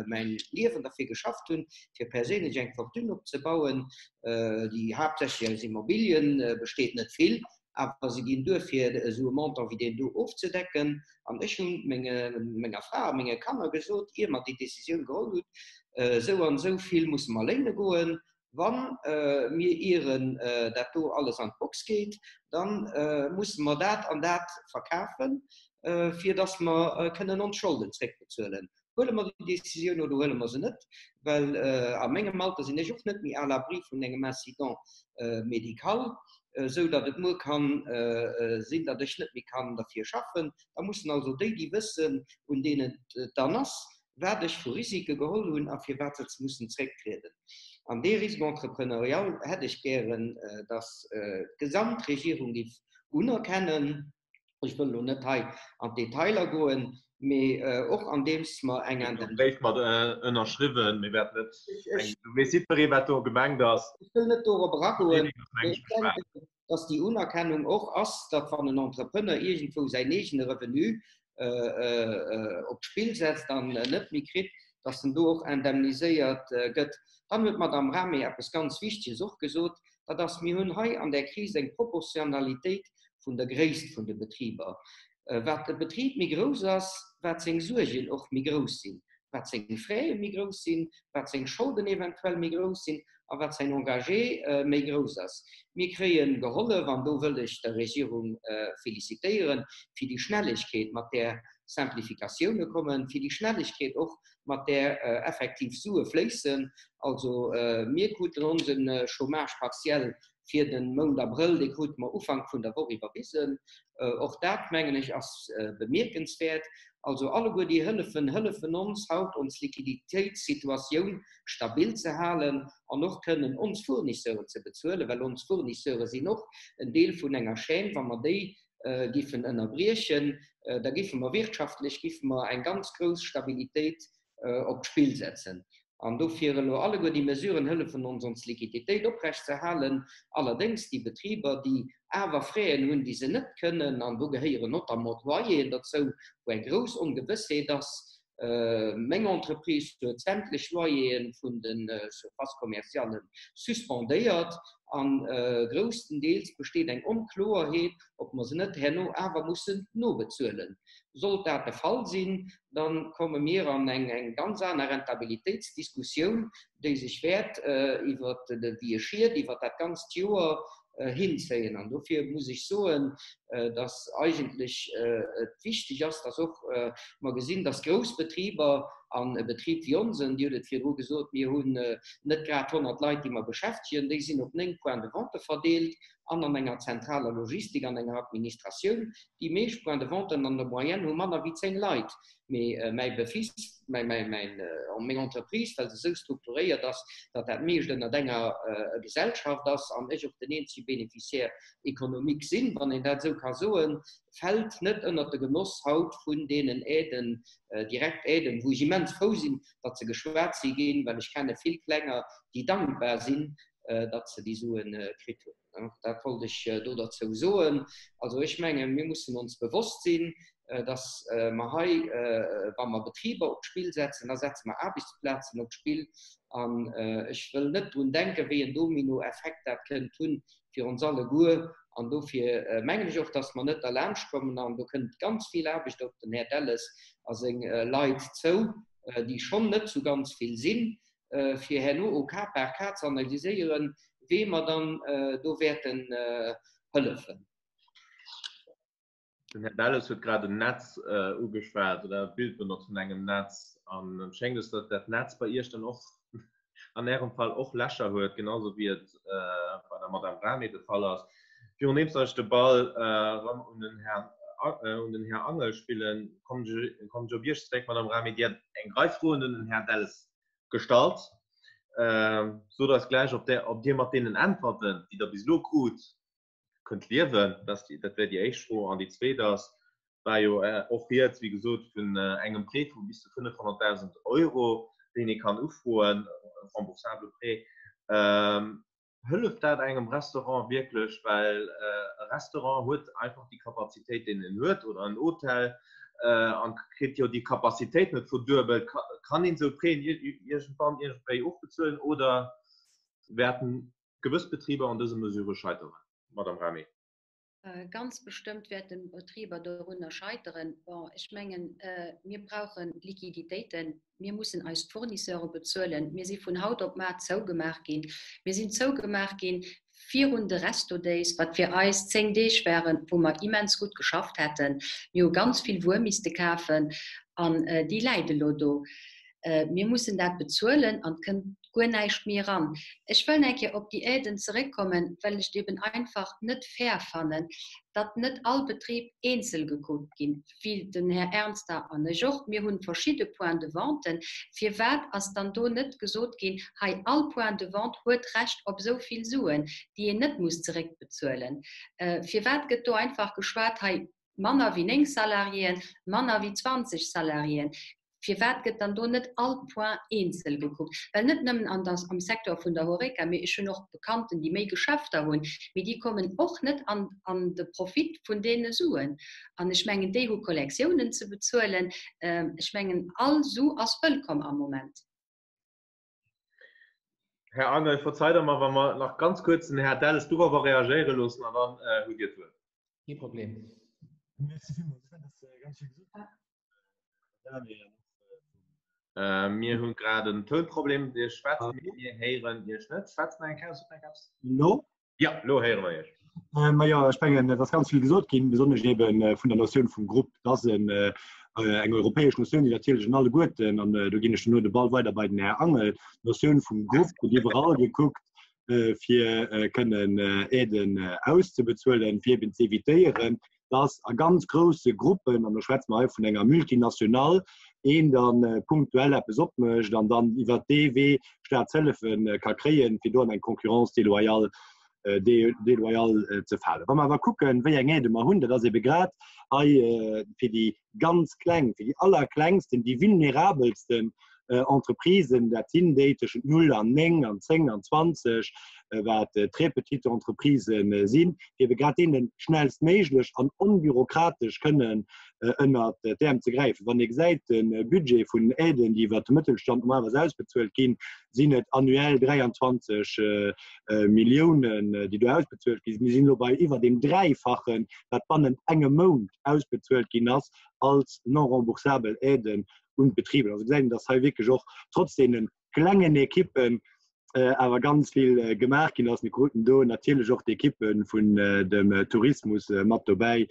mäin Liewen derfir geschafft hunn, fir perséinlech eng Fortune opzebauen, déi haaptsächlech aus Immobilien besteet, net vill, awer se ginn duer fir esou e Montant wéi deen do ofzedecken. An ech hunn menger Fra a menge Kanner gesot, ier mer déi Décisioun geholl hunn, esou an esou vill musse mer léine goen, Wa mir ieren dat do alles an d'Box geet, da musse mer dat an dat verkafen, fir datt mer kënnen ons Scholden zréckbezuelen. Huele mer déi Décisioun oder huele mer se net? Well a mengem Alter sinn ech och net méi à l'abri vun engem Incident médical, esou datt et muer ka sinn, datt ech net méi kann derfir schaffen. Da mussen also déi, déi wëssen, un deenen et dann ass, wat ech vu Risike geholl hunn a firwat se mussen zrécktrieden. An dee Risque entrepreneurial hätt ech gären, datt d'Gesamtregierung géif unerkennen. Ech wëll elo net hei an d'Detailer goen, mee och andeems mer eng. Ech hunn e Bréif mat ënnerschriwwen, mee wäert net, do weess jiddweree wat do gemengt ass. Ech wëll net dorop eragoen, mee ech denken, dass déi Unerkennung och ass, datt wann en Entrepreneur iergendwou säin eegene Revenu op d'Spill setzt an net méi kritt, dass en do och indemniséiert gëtt. Dann huet d'Madame Rahmé eppes ganz Wichteges och gesot, dat ass, mir hunn hei an där Kris eng Proportionalitéit vun der Gréisst vun de Betriber. Wat de Betrib méi grouss ass, wat seng Suergen och méi grouss sinn, wat seng Fraie méi grouss sinn, wat seng Scholden eventuell méi grouss sinn a wat säin Engagé méi grouss ass. Mir kréie gehollef, an do wëll ech der Regierung félicitéieren, fir déi Schnellegkeet, mat där Simplificatioune kommen, fir déi Schnellegkeet och, mat där effektiv Sue fléissen. Also mir kruten onse Chômage partiel fir de Mount Abrëll, dee krute mer Ufank vun der Woch iwwerwisen. Och dat, mengen ech, ass bemierkenswäert. Also alleguer déi Hëllefen hëllefen ons haut, ons Liquiditéitssituatioun stabil ze halen an och kënnen ons Fournisseuren ze bezuelen, well ons Fournisseure sinn och en Deel vun enger Chaîne. Wa mer déi giffen ënnerbriechen, da giffe mer wirtschaftlech giffe mer eng ganz grouss Stabilitéit. op d'Spill setzen. An dofir elo alleguer déi Mesuren hëllefen ons, ons Liquiditéit oprecht ze halen. Allerdéngs déi Betriber, déi awer Fräen hunn, déi se net kënnen, an do gehéieren notamment d'Loyeren derzou, wou eng grouss Ongewëssheet ass, Meng Entreprise huet sämtlech Loyere vun de Surfaces commerciales suspendéiert a grousstendeels besteet eng Onkloerheet, ob mer se net herno awer mussen nobezuelen. Sollt dat de Fall sinn, da komme mir an eng ganz aner Rentabilitéitsdiskussioun, déi sech wäert iwwer wéi e Schied iwwer dat ganzt Joer hinzéien. An dofir muss ech soen, dass eigentlech et wichteg ass, dass och mer gesinn, dass grouss Betriber an e Betrib wéi onsen, Dir hutt et virdru gesot, mir hunn net grad 100 Leit, déi mer beschäftegen, déi sinn op 9 Points de vente verdeelt an an enger zentraler Logistik, an enger Administratioun. Déi meescht Points de venten an der Moyenne hu manner wéi 10 Leit. Mee mäi Befiss, meng Entreprise, well se esou strukturéiert ass, datt dat meescht ënnert enger Gesellschaft ass an ech och den eenzege Bénéficiaire économique sinn, wann een dat esou ka soen, fält net ënnert de Genoss haut vun deenen Aiden, direkt Aiden, wou ech immens frou sinn, datt se geschwat si ginn, well ech kenne vill Klenger, déi dankbar sinn, datt se déi Sue kritt hunn. Dat wollt ech do derzou soen. Also ech mengen, mir mussen ons bewosst sinn, dass mer hei, wa mer Betriber op d'Spill setzen, da setze mer Aarbechtsplazen op d'Spill. An ech wëll net drun denken, wéi en Dominoeffekt dat kënnt hunn fir ons alleguer. An dofir mengen ech och, dass mer net derlaanscht kommen. An do kënnt ganz vill Aarbecht op den Här Delles a seng Leit zou, déi schonn net sou ganz vill sinn, fir herno au cas par cas ze analyséieren, wee mer dann do wäerten hëllefen. Den Här Delles huet grad en Netz ugeschwat oder e Bild benotzt vun engem Netz. An et schéngt es, datt dat Netz bei Iech dann och an Ärem Fall och Lächer huet, genauso wéi et bei der Madame Rahmé de Fall ass. Virun deems datt ech de Ball erëm un den Här, un den Här Angel spillen, kommen ech op Iech zeréck, Madame Rahmé. Dir hat eng Rei Froen un den Här Delles gestallt. Sot eis gläich, ob der, ob Dir mat deenen Äntwerten, déi Der bis elo krut, kënnt liewen. Dat dat wär déi éischt Fro. An déi zweet ass, war jo och rieds, wéi gesot, vun engem Prêt vu bis zu 500.000 Euro, deen ee kann ufroen, remboursable Prêt. Hëlleft dat engem Restaurant wierklech? Well e Restaurant huet einfach déi Kapazitéit, déi en huet, oder en Hotel, an kritt jo déi Kapazitéit net verduebelt. Kann een esou Prêten iergendwann iergendwéi ofbezuelen oder wäerten gewëss Betriber an dëse Mesurë scheiteren, Madame Rahmé? Ganz bestëmmt wäerten Betriber dorunner scheiteren. Bon, ech mengen, mir brauche Liquiditéiten, mir mussen eis Fournisseure bezuelen. Mir si vun haut op mar zougemaach ginn. Mir sinn zougemaach ginn virun de Resto Days, wat fir eis 10 Deeg waren, wou mer immens gutt geschafft hätten. Mir hu ganz vill Wuer misste kafen an déi läit elo do. Mir mussen dat bezuelen an et kënnt guer näischt méi eran. Ech wëll eng Kéier op déi Aiden zeréckkommen, well ech et eben einfach net fair fannen, datt net all Betrib eenzel gekuckt ginn, wéi den Här Ernster an ech och. Mir hu verschidde Points de vente. Firwat ass dann do net gesot ginn, hei all Point de vente huet Recht op esou vill Suen, déi een net muss zeréckbezuelen? Firwat gëtt do einfach geschwat, hei manner wéi 9 Salariéen, manner wéi 20 Salariéen? Firwat gëtt dann do net all Point eenzel gekuckt? Well net nëmmen an der, am Secteur vun der Horeca, mee ech hunn och Bekannten, déi méi Geschäfter hunn, mee déi kommen och net an, an de Profit vun deene Suen. An ech mengen, déi hu Kollektiounen ze bezuelen. Ech mengen, all Su ass wëllkomm am Moment. Här Angel, verzeit Der mer, wa mer nach ganz kuerz den Här Delles dorobber reagéiere loossen, an dann hutt Dir d'Wuert. Kee Problem. Merci villmools. Ech mengen, dass ganz vill gesot ginn ass. Mir hu grad en Tounproblem. Dir schwätzt, mee mir héieren Iech net. Schwätzt nach eng Kéier, sot nach eng Kéier. Elo? Jo, elo héiere mer Iech. Majo, ech mengen, et ass ganz vill gesot ginn, besonnesch ebe vun der Notioun vum Grupp. Dat ass eng europäesch Notioun, déi natierlech an alleguerten, an do ginn ech duerno de Ball weider bei den Här Angel, d'Notioun vum Grupp gëtt iwwerall gekuckt, fir kënnen Aiden auszebezuelen, fir eben ze evitéieren, dass a ganz grousse Gruppen, an do schwätze mer hei vun enger Multinationale, een da punktuell eppes opmécht an dann iwwert dee Wee Staatshëllefe ka kréien, fir do an eng Concurrence déloyale. déloyal ze falen. Wa mer awer kucken, wéi eng Aide mer hunn, dat ass ebe grad hei fir déi ganz Kleng, fir déi Allerklengsten, déi vulnerabelsten Entreprisen, dat sinn déi tëschent 0 an 9 an 10 an 20, wat très petites Entreprisen sinn, fir ebe grad deene schnellstméiglech an onbürokratesch kënnen ënnert d'Äerm ze gräifen. Wann ee gesäit, de Budget vun Aiden, déi iwwert de Mëttelstand normalerweis ausbezuelt ginn, sinn et annuell 23 Milliounen, déi do ausbezuelt ginn. Mir sinn elo bei iwwer deem Dräifachen, wat bannent engem Mount ausbezuelt ginn ass als non remboursabel Aiden un d'Betriber. Also gesäit een, dass hei wierklech och trotz deene klengen Ekippen awer ganz vill gemaach ginn ass. Mir kruten do natierlech och d'Ekippe vun dem Tourismus mat dobäi,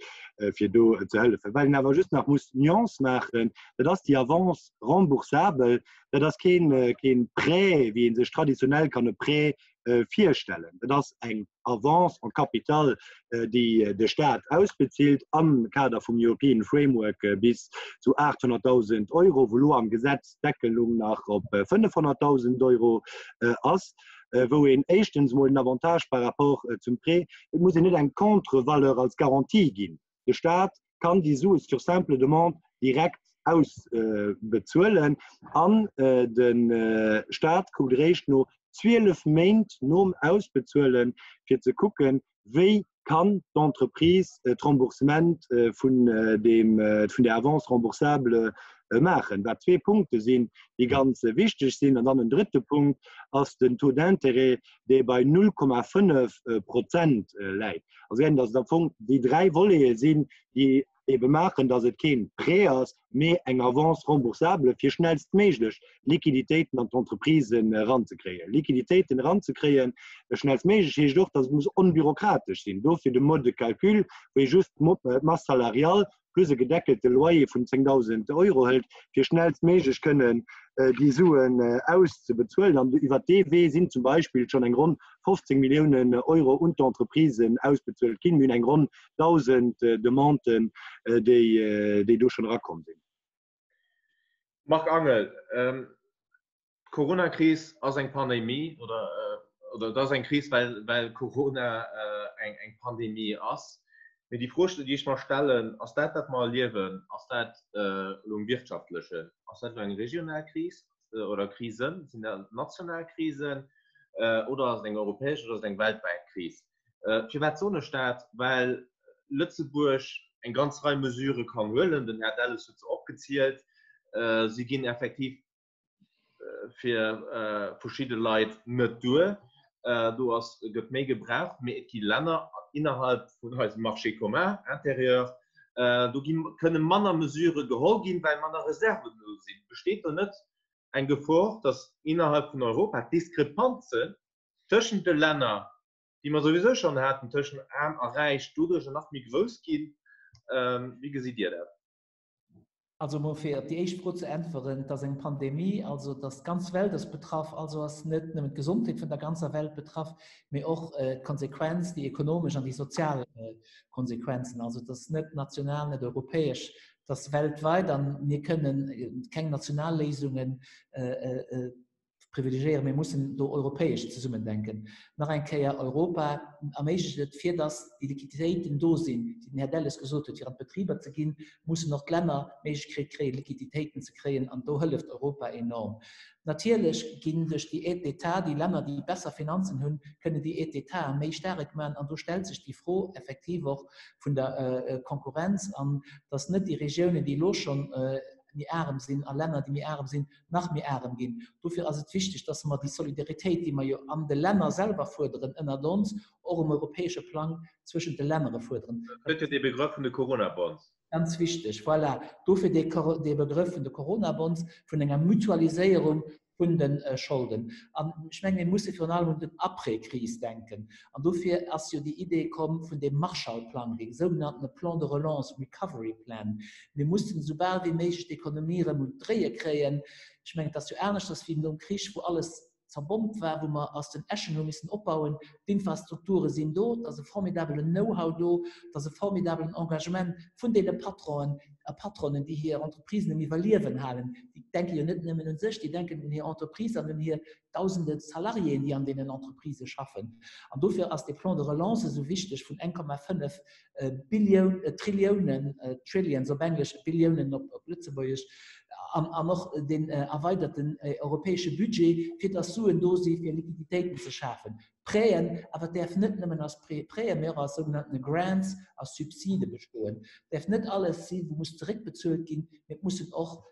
fir do ze hëllefen. Wat een awer just nach muss d'Nuance maachen, dat ass déi Avance remboursabel, dat ass keen, keen Prêt, wéi ee sech traditionell kann e Prêt virstellen. Dat ass eng Avance en capital, déi de Staat ausbezilt am Kader vum European Framework bis zu 800.000 Euro, wou elo am Gesetz d'Deckelung nach op 500.000 Euro ass, wou een éischtens emol den Avantage par rapport zum Prêt, et muss een net eng Contre-valeur als Garantie ginn. De Staat kann déi Sue sur simple demande direkt ausbezuelen an de Staat kuckt eréischt no 12 Méint nom Ausbezuelen, fir ze kucken, wéi kann d'Entreprise d'Remboursement vun deem, vun der Avance remboursable maachen, wat zwee Punkte sinn, déi ganz wichteg sinn. An dann en drëtte Punkt ass den Taux d'intérêt, dee bei 0,5 Prozent läit. Also gesinn, datt et am Fong déi dräi Volete sinn, déi ebe maachen, datt et keen Prêt ass, mee eng Avance remboursable, fir schnellstméiglech Liquiditéiten an d'Entreprisen eranzekréien. Liquiditéiten eranzekréien schnellstméiglech heescht och, datt et muss onbürokratesch sinn. Dofir de Mode de calcul, wou ee just d'Masse salariale plus e gedeckelte Loyer vun 10.000 Euro hëlt, fir schnellstméiglech kënnen déi Suen auszebezuelen. An iwwer dee Wee sinn zum Beispill schonn eng ronn 15 Milliounen Euro un d'Entreprisen ausbezuelt ginn. Mir hunn eng ronn 1.000 Demanden, déi do schonn erakomm sinn. Marc Angel, D'Coronakris ass eng Pandemie oder oder et ass eng Kris, well well Corona eng eng Pandemie ass. Mee déi Fro, déi ech mer stellen, ass dat, wat mer erliewen, ass dat elo um wirtschaftlechen, ass dat elo eng regional Kris oder Krisen, sinn dat national Krisen oder ass et eng europäesch oder ass et eng weltwäit Kris? Firwat soen ech dat? Well Lëtzebuerg eng ganz Rei Mesurë kann huelen, den Här Delles huet se opgezielt, si ginn effektiv fir verschidde Leit net duer. Do ass, gëtt méi gebraucht, mee et gi Länner innerhalb vun eisem Marché commun intérieur, do gi kënne manner Mesurë geholl ginn, well manner Reserven do sinn. Besteet do net eng Gefor, datt innerhalb vun Europa d'Diskrepanzen tëschent de Länner, déi mer souwisou schonn haten, tëschent Aarm a Räich, doduercher nach méi grouss ginn? Wéi gesitt Dir dat? Also emol fir op déi éischt Fro ze äntweren, et ass eng Pandemie, also et ass d'ganz Welt ass betraff, also ass net nëmmen d'Gesondheet vun der ganzer Welt betraff, mee och d'Konsequenz, déi ekonomesch an déi sozial Konsequenzen. Also et ass net national, net europäesch, et ass weltweit an mir kënnen keng national Léisungen privilegiéieren, mir mussen do europäesch zesummen denken. Nach eng Kéier, Europa erméiglecht et, fir datt déi Liquiditéiten do sinn, déi den Här Delles gesot huet, fir an d'Betriber ze ginn, mussen och d'Länner d'Méiglechkeet kréien, Liquiditéiten ze kréien, an do hëlleft Europa enorm. Natierlech ginn duerch déi Aides d'État déi Länner, déi besser Finanzen hunn, kënnen déi Aides d'État méi staark maachen, an do stellt sech déi Fro effektiv och vun der Konkurrenz, an datt net déi Regiounen, déi elo schonn méi arem sinn, a Länner, déi méi arem sinn, nach méi arem ginn. Dofir ass et wichteg, dass mer déi Solidaritéit, déi mer jo an de Länner selwer fuerderen ënnert ons, och um europäesche Plang zwëschent de Lännere fuerderen. Et gëtt jo dee Begrëff vun de Coronabonds. Ganz wichteg, voilà. Dofir dee Begrëff vun de Coronabonds, vun enger Mutualiséierung vun de Scholden. An ech mengen, mir musse virun allem un den Après-Kris denken. An dofir ass jo déi Idee komm vun deem Marshall-Plang, deem sougenanntene Plan de relance, Recovery Plan. Mir mussen esou bal wéi méiglech d'Ekonomie erëm un d'Dréie kréien. Ech mengen, et ass jo aneschters wéi nom Krich, wou alles zerbombt war, wou mer aus den Äschen hu missen opbauen. D'Infrastrukture sinn do, et ass e formidabelen Know-how do, et ass e formidabelen Engagement vun deene Patronen a Patronen, déi hir Entreprisen um Iwwerliewen halen. Déi denke jo net nëmmen un sech, déi denken un hir Entreprise an un hir. Dausende Salariéen, déi an deenen Entreprisë schaffen. An dofir ass dee Plan de relance esou wichteg vun 1,5 Billioun, Trilliounen, trillions op Englesch, Billiounen op Lëtzebuergesch, an, an och deen erweiderten europäesche Budget, fir dass Suen do si fir Liquiditéiten ze schafen. Prêten, awer et däerf net nëmmen als Prêten, mee och als sougenannte Grants, als Subside bestoen. Et däerf net alles si wou muss zeréckbezuelt ginn, mee et mussen och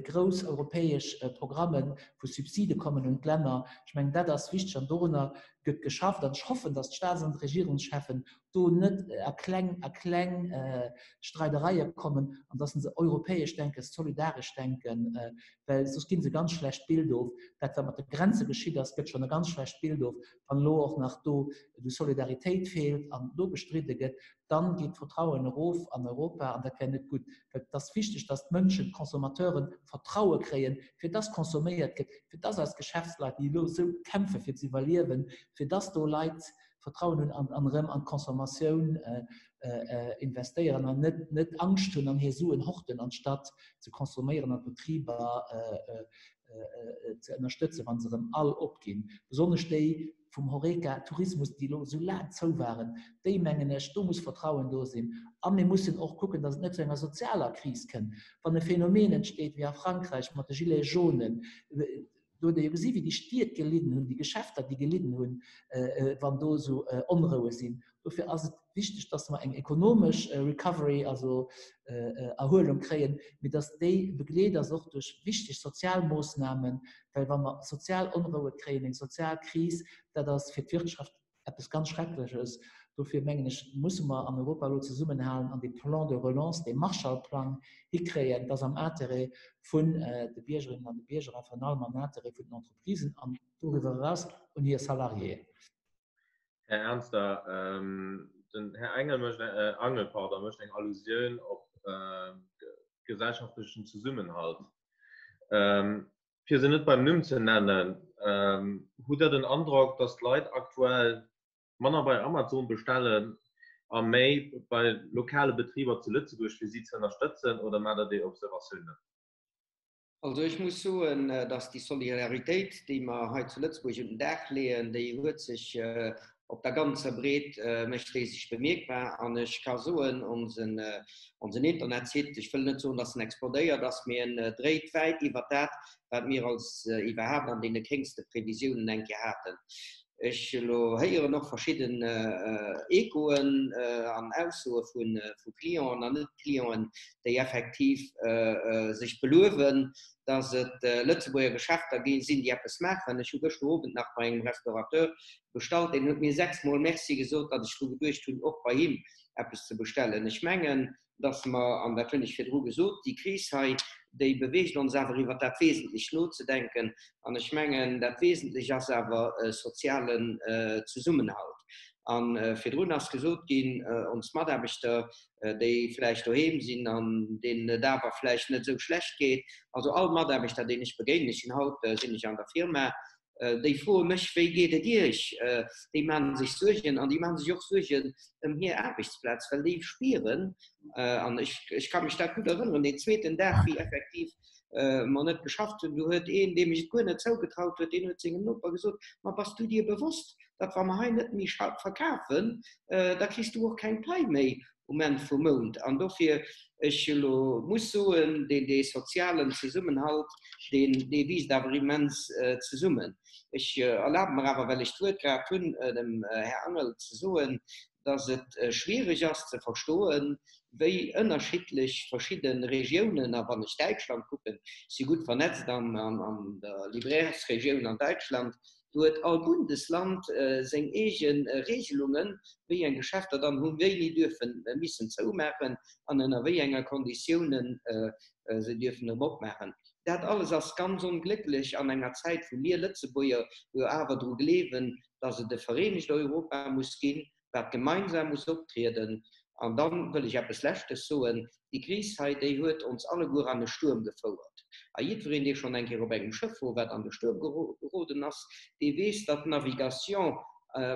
grouss europäesch Programme vu Subside kommen un d'Länner. Ech mengen, dat ass wichteg an dorunner gëtt geschafft. An ech hoffen, datt d'Staats an d'Regierungscheffen do net a kleng a kleng Streidereie kommen an datt se europäesch denken, solidaresch denken, well soss gi se e ganz schlecht Bild of. Dat, wat mat de Grenze geschitt ass, gëtt schonn e ganz schlecht Bild of. Wann elo och nach do déi Solidaritéit feelt an do bestridde gëtt, dann geet d'Vertrauen erof an Europa an dat wär net gutt. Well et ass wichteg, dass d'Mënschen, d'Consommateuren Vertraue kréien, fir dass consomméiert gëtt, fir dass eis Geschäftsleit, déi elo esou kämpfe fir ze iwwerliewen, fir dass do Leit Vertrauen hunn an erëm an d'Consommatioun investéieren an net net Angscht hunn an hir Suen horten, anstatt ze consomméieren an d'Betriber ze ënnerstëtzen, wa se erëm all opginn. Besonnesch déi vum Horeca, Tourismus, déi elo esou laang zou waren, déi mengen ech, do muss Vertrauen do sinn. A mir mussen och kucken, datt et net zu enger sozialer Kris kënnt. Wann e Phänomen entsteet wéi a Frankräich mat de Gilets jaunes, do huet ee jo gesi wéi déi Stied gelidden hunn, déi Geschäfter, déi gelidden hunn, wann do esou Onroue sinn. Dofir ass et wichteg, dass mer eng ekonomesch Recovery, also Erhuelung kréien, mee dass déi begleet ass och duerch wichteg sozial Moossnamen, well wa mer sozial Onroue kréien, eng sozial Kris, dat ass fir d'Wirtschaft eppes ganz Schreckleches. Dofir mengen ech, musse mer an Europa elo zesummenhalen an dee Plan de relance, dee Marshallplang hikréien. Dat ass am Intérêt vun de Biergerinnen an de Bierger a virun allem am Intérêt vun den Entreprisen an doriwwer eraus un hir Salariéen. Här Ernster, den Här Engel mécht, Angel, pardon, mécht eng Allusioun op gesellschaftlechen Zesummenhalt. Fir se net beim Numm ze nennen, hutt Der den Androck, datt d'Leit aktuell manner bei Amazon bestellen a méi bei lokale Betriber zu Lëtzebuerg, fir si ze ënnerstëtzen, oder maacht Der déi Observatioun net? Also ech muss soen, dass déi Solidaritéit, déi mer hei zu Lëtzebuerg un den Dag leeën, déi huet sech op der ganzer Breet, mécht déi sech bemierkbar. An ech ka soen, onsen, onsen Internetsite, ech wëll net soen, dass en explodéiert ass, mee en dréit wäit iwwert dat, wat mir als iwwerhaapt an deene kéngste Previsiounen eng Kéier haten. Ech elo héieren och verschidden Echoen an Aussoe vu Clienten an Net-Clienten, déi effektiv sech beluewen, datt et Lëtzebuerger Geschäfter gi sinn, déi eppes maachen. Ech hu gëschter Owend nach bei engem Restaurateur bestallt, deen huet mir sechsmol Merci gesot, datt ech dru geduecht hunn, och bei him eppes ze bestellen. Ech mengen, dass mer, an dat hunn ech virdru gesot, déi Kris hei, déi beweegt ons awer iwwert dat Wesentlech nozedenken. An ech mengen, dat Wesentlech ass awer e sozialen Zesummenhalt. A virdrun ass gesot ginn, ons Mataarbechter, déi vläicht doheem sinn an deenen et awer vläicht net esou schlecht geet, also all Mataarbechter, deen ech begéinen, ech sinn haut sinn ech an der Firma, Déi froe mech, Wéi geet et Iech? Déi maache sech Suergen an déi maache sech och Suergen ëm hir Aarbechtsplaz, well déi spieren, an ech, ech ka mech dat gutt erënneren, deen zweeten Dag, wéi effektiv mer net geschafft hunn, do huet een, deem ech et guer net zougetraut huet, deen huet sengem Noper gesot, Ma bass du dir bewosst, datt wa mer hei net méi verkafen, da kriss du och keng Pai méi um Enn vum Mount. An dofir, ech elo muss soen, deen, dee sozialen Zesummenhalt, deen, dee wiisst awer immens zesummen. Ech erlabe mer awer, well ech d'Wuert grad hunn, dem Här Angel ze soen, dass et schwierig ass ze verstoen, wéi ënnerschiddlech verschidde Regiounen, a wann ech Däitschland kucken, ech si gutt vernetzt an der Librairsregioun an Däitschland, Do huet all Bundesland seng eege Regelungen, wéi eng Geschäfter dann hu wéini duerfen missen zoumaachen an ënner wéi enger Konditiounen se dierfen erëm opmaachen. Dat alles ass ganz onglécklech an enger Zäit, wou mir Lëtzebuerger jo awer dru gleewen, dass et e vereenegt Europa muss ginn, wat gemeinsam muss optrieden. An da wëll ech eppes Leschtes soen, Déi Kris hei, déi huet ons alleguer an e Stuerm gefouert. A jiddwereen, dee schonn eng Kéier op engem Schëff wor, wat an de Stuerm geroden ass, dee weess, datt d'Navigation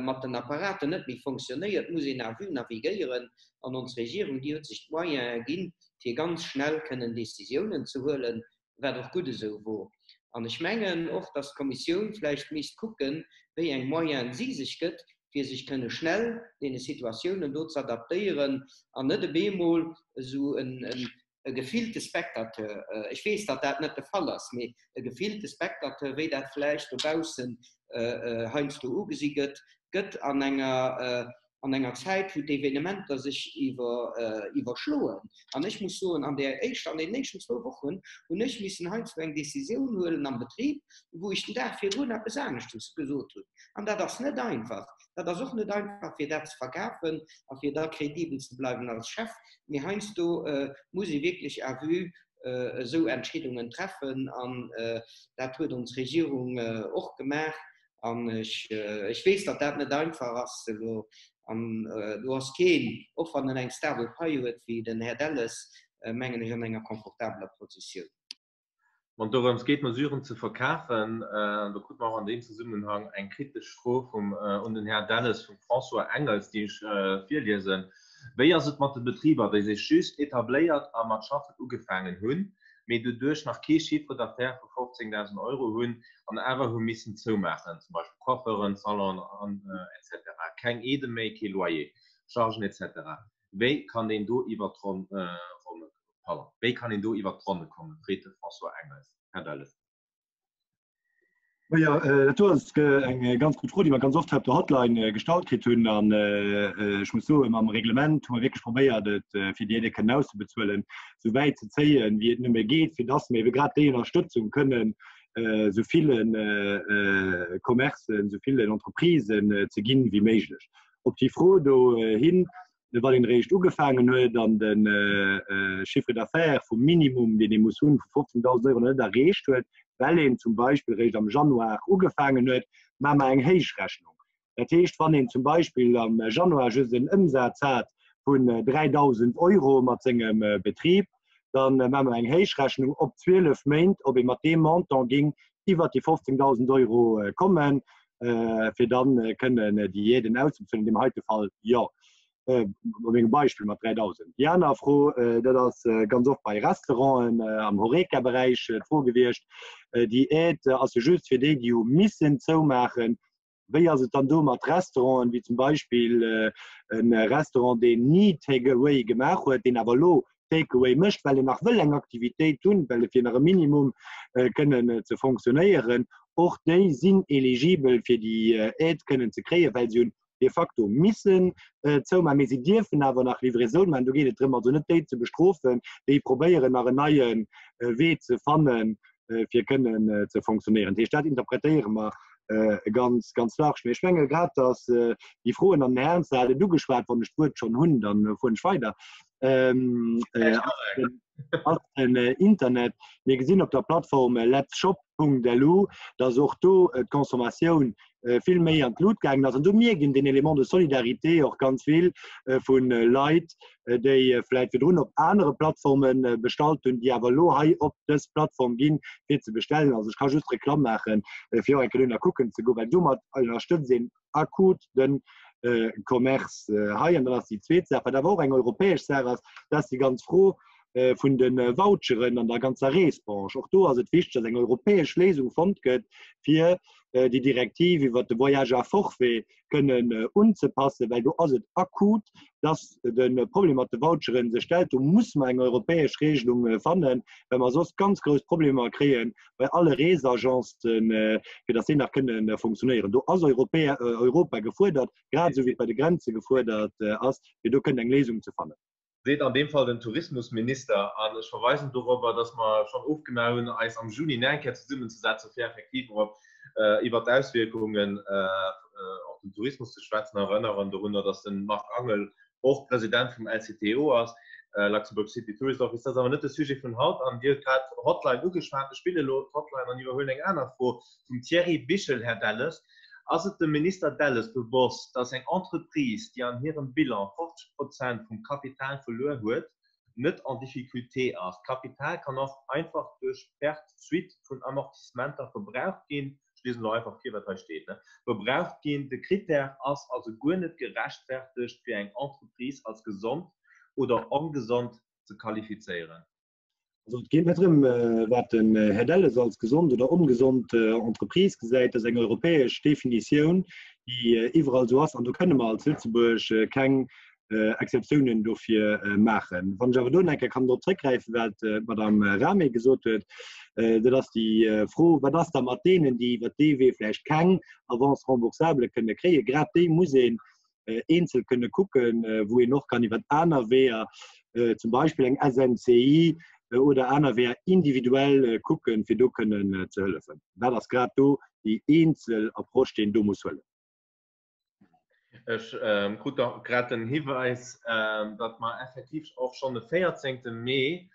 mat den Apparaten net méi fonctionnéiert, muss een à vue navigéieren. An ons Regierung, déi huet sech d'Moyene ginn, fir ganz schnell kënnen Décisiounen ze huelen, wat och gutt esou wor. An ech mengen och, dass d'Kommissioun vläicht misst kucken, wéi eng Moyene si sech gëtt, fir sech kënne schnell deene Situatiounen do ze adaptéieren an net op eemol esou e gefillte Spectateur, ech weess, datt dat net de Fall ass, mee e gefillte Spectateur, wéi dat vläicht dobaussen heiansdo ugesi gëtt, gëtt an enger an enger Zäit, wou d'Evenementer sech iwwerschloen. An ech muss soen, an där éischter, an deenen éischten zwou Wochen hunn ech missen heiansdo eng Décisioun huelen am Betrib, wou ech den Dag virdrun eppes aneschtes gesot hunn. An dat ass net einfach. Dat ass och net einfach, fir dat ze verkafen a fir da kredibel ze bleiwen als Chef. Mee heiansdo muss ee wierklech à vue esou Entscheedungen treffen. An dat huet ons Regierung och gemaach. An ech, ech weess, datt dat net einfach ass elo. An do ass keen, och wann en eng stabel Pai huet wéi den Här Delles, mengen ech, an enger confortabeler Positioun. Wann et dorëms geet, Mesuren ze verkafen, do krute mer och an deem Zesummenhang eng kritesch Fro vum, un den Här Delles vum François Engels, déi ech virliesen, Wéi ass et mat de Betriber, déi sech just etabléiert a mat schaffen ugefaangen hunn, mee doduerch nach kee Chiffre d'affaires vu 15.000 Euro hunn an awer hu missen zoumaachen, zum Beispill Coiffeuren, Salonen, etc. Keng Aide méi, kee Loyer, Chargen, etc. Wéi kann een do iwwert d'Ronne, pardon, wéi kann een do iwwert d'Ronne kommen, freet de François Engels. Här Delles. Jo, dat do ass eng ganz gutt Fro, déi mer ganz oft hei op der Hotline gestallt kritt hunn. An ech muss soen, mam Reglement hu mer wierklech probéiert, et fir déi Aidë kënnen auszebezuelen, esou wäit ze zéien, wéi et nëmme geet, fir dass mer ebe grad déi Ënnerstëtzung kënnen esou ville Commercen, esou villen Entreprisen ze ginn, wéi méiglech. Op déi Fro do hin, wann een eréischt ugefaangen huet an de Chiffre d'affaires vum Minimum, deen ee muss hunn, vu 15.000 Euro net erreecht huet, well een zum Beispill eréischt am Januar ugefaangen huet, maache mer eng Héichrechnung. Dat heescht, wann een zum Beispill am Januar just en Ëmsaz hat vun 3.000 Euro mat sengem Betrib, da maache mer eng Héichrechnung op 12 Méint, ob ee mat deem Montant géing iwwert déi 15.000 Euro kommen, fir dann kënnen déi Aiden auszebezuelen, an deem heite Fall jo, bei mengem Beispill mat 3.000. Déi aner Fro, dat ass ganz oft bei Restauranten am Horeca-Beräich d'Fro gewiescht, déi Aide ass jo just fir déi, déi hu missen zoumaachen. Wéi ass et dann do mat Restauranten, wéi zum Beispill e Restaurant, deen ni Take-away gemaach huet, deen awer elo Take-away mécht, well en nach wëll eng Aktivitéit hunn, well e fir nach e Minimum kënnen ze fonctionnéieren? Och déi sinn eligibel, fir déi Aide kënnen ze kréien, well si hunn de facto missen zoumaachen, mee si dierfen awer nach Livraison maachen. Do geet et drëm, also net déi ze bestrofen, déi probéieren, nach en neie Wee ze fannen, fir kënnen ze fonctionnéieren. Dat heescht, dat interpretéiere mer ganz, ganz large. Mee ech menge grad, datt déi Froen, an den Här Ernzer hat et ugeschwat, wann ech d'Wuert schonn hunn, da fueren ech weider, ass den Internet. Mir gesinn op der Plattform letsshop.lu, datt och do d'Consommatioun vill méi an d'Lut gaangen ass. An do mierkt een den Élément de solidarité och ganz vill vu Leit, déi vläicht virdrun op anere Plattforme bestallt hunn, déi awer elo hei op dës Plattform ginn, fir ze bestellen. Also ech ka just Reklamm maachen, fir och eng Kéier dohinner kucken ze goen, well domat ënnerstëtzt een akut de Commerce hei. An dann ass déi zweet Saach, wat awer och eng europäesch Saach ass, dat ass déi ganz Fro vun de Voucheren an der ganzer Reesbranche. Och do ass et wichteg, dass eng europäesch Léisung fonnt gëtt, fir déi Direktiv iwwert de Voyage à forfait kënnen unzepassen, well do ass et akut, dass de Problem mat de Voucheren sech stellt. Do muss mer eng europäesch Regelung fannen, well mer soss ganz grouss Problemer kréie bei alle Reesagencen, fir dass déi nach kënnen funktionéieren. Do ass Europa gefuerdert, grad esou wéi et bei de Grenze gefuerdert ass, fir do kënnen eng Léisung ze fannen. seet an deem Fall den Tourismusminister. An ech verweisen dorobber, dass mer schonn ofgemaach hunn, eis am Juni nach eng Kéier zesummenzesetzen, fir effektiv och iwwert d'Auswierkungen op den Tourismus ze schwätzen. A erënneren dorunner, dass de Marc Angel och President vum LCTO ass, Luxembourg City Tourist Office. Dat ass awer net de Sujet vun haut. An Dir hutt grad d'Hotline ugeschwat. Ech spille elo d'Hotline an iwwerhuelen eng aner Fro vum Thierry Bichel, Här Delles. Ass et dem Minister Delles bewosst, dass eng Entreprise, déi an hirem Bilan 50 Prozent vum Kapital verluer huet, net en difficulté ass? D'Kapital kann och einfach duerch Perte suite vun Amortissementer verbraucht ginn, ech liesen elo einfach vir, wat hei steet, verbraucht ginn. De Critère ass also guer net gerechtfertegt, fir eng Entreprise als gesond oder ongesond ze qualifizéieren. Also et geet net drëm, wat den Här Delles als gesond oder ongesond Entreprise gesäit. Dat ass eng europäesch Definitioun, déi iwwerall esou ass. An do kënne mer als Lëtzebuerg keng Exceptiounen dofir maachen. Wann ech awer do nach eng Kéier kann drop zréckgräifen, wat d'Madame Rahmé gesot huet, dat ass déi Fro, Wat ass da mat deenen, déi iwwert dee Wee vläicht keng Avance remboursable kënne kréien? Grad déi muss een eenzel kënne kucken, wou een och kann iwwer aner Weeër, zum Beispill eng SNCI oder aner Weeër individuell kucken, fir do kënnen ze hëllefen. Dat ass grad do déi eenzel Approche, déi een do muss huelen. Ech krut da grad den Hiweis, datt mer effektiv och schonn de 14. Mee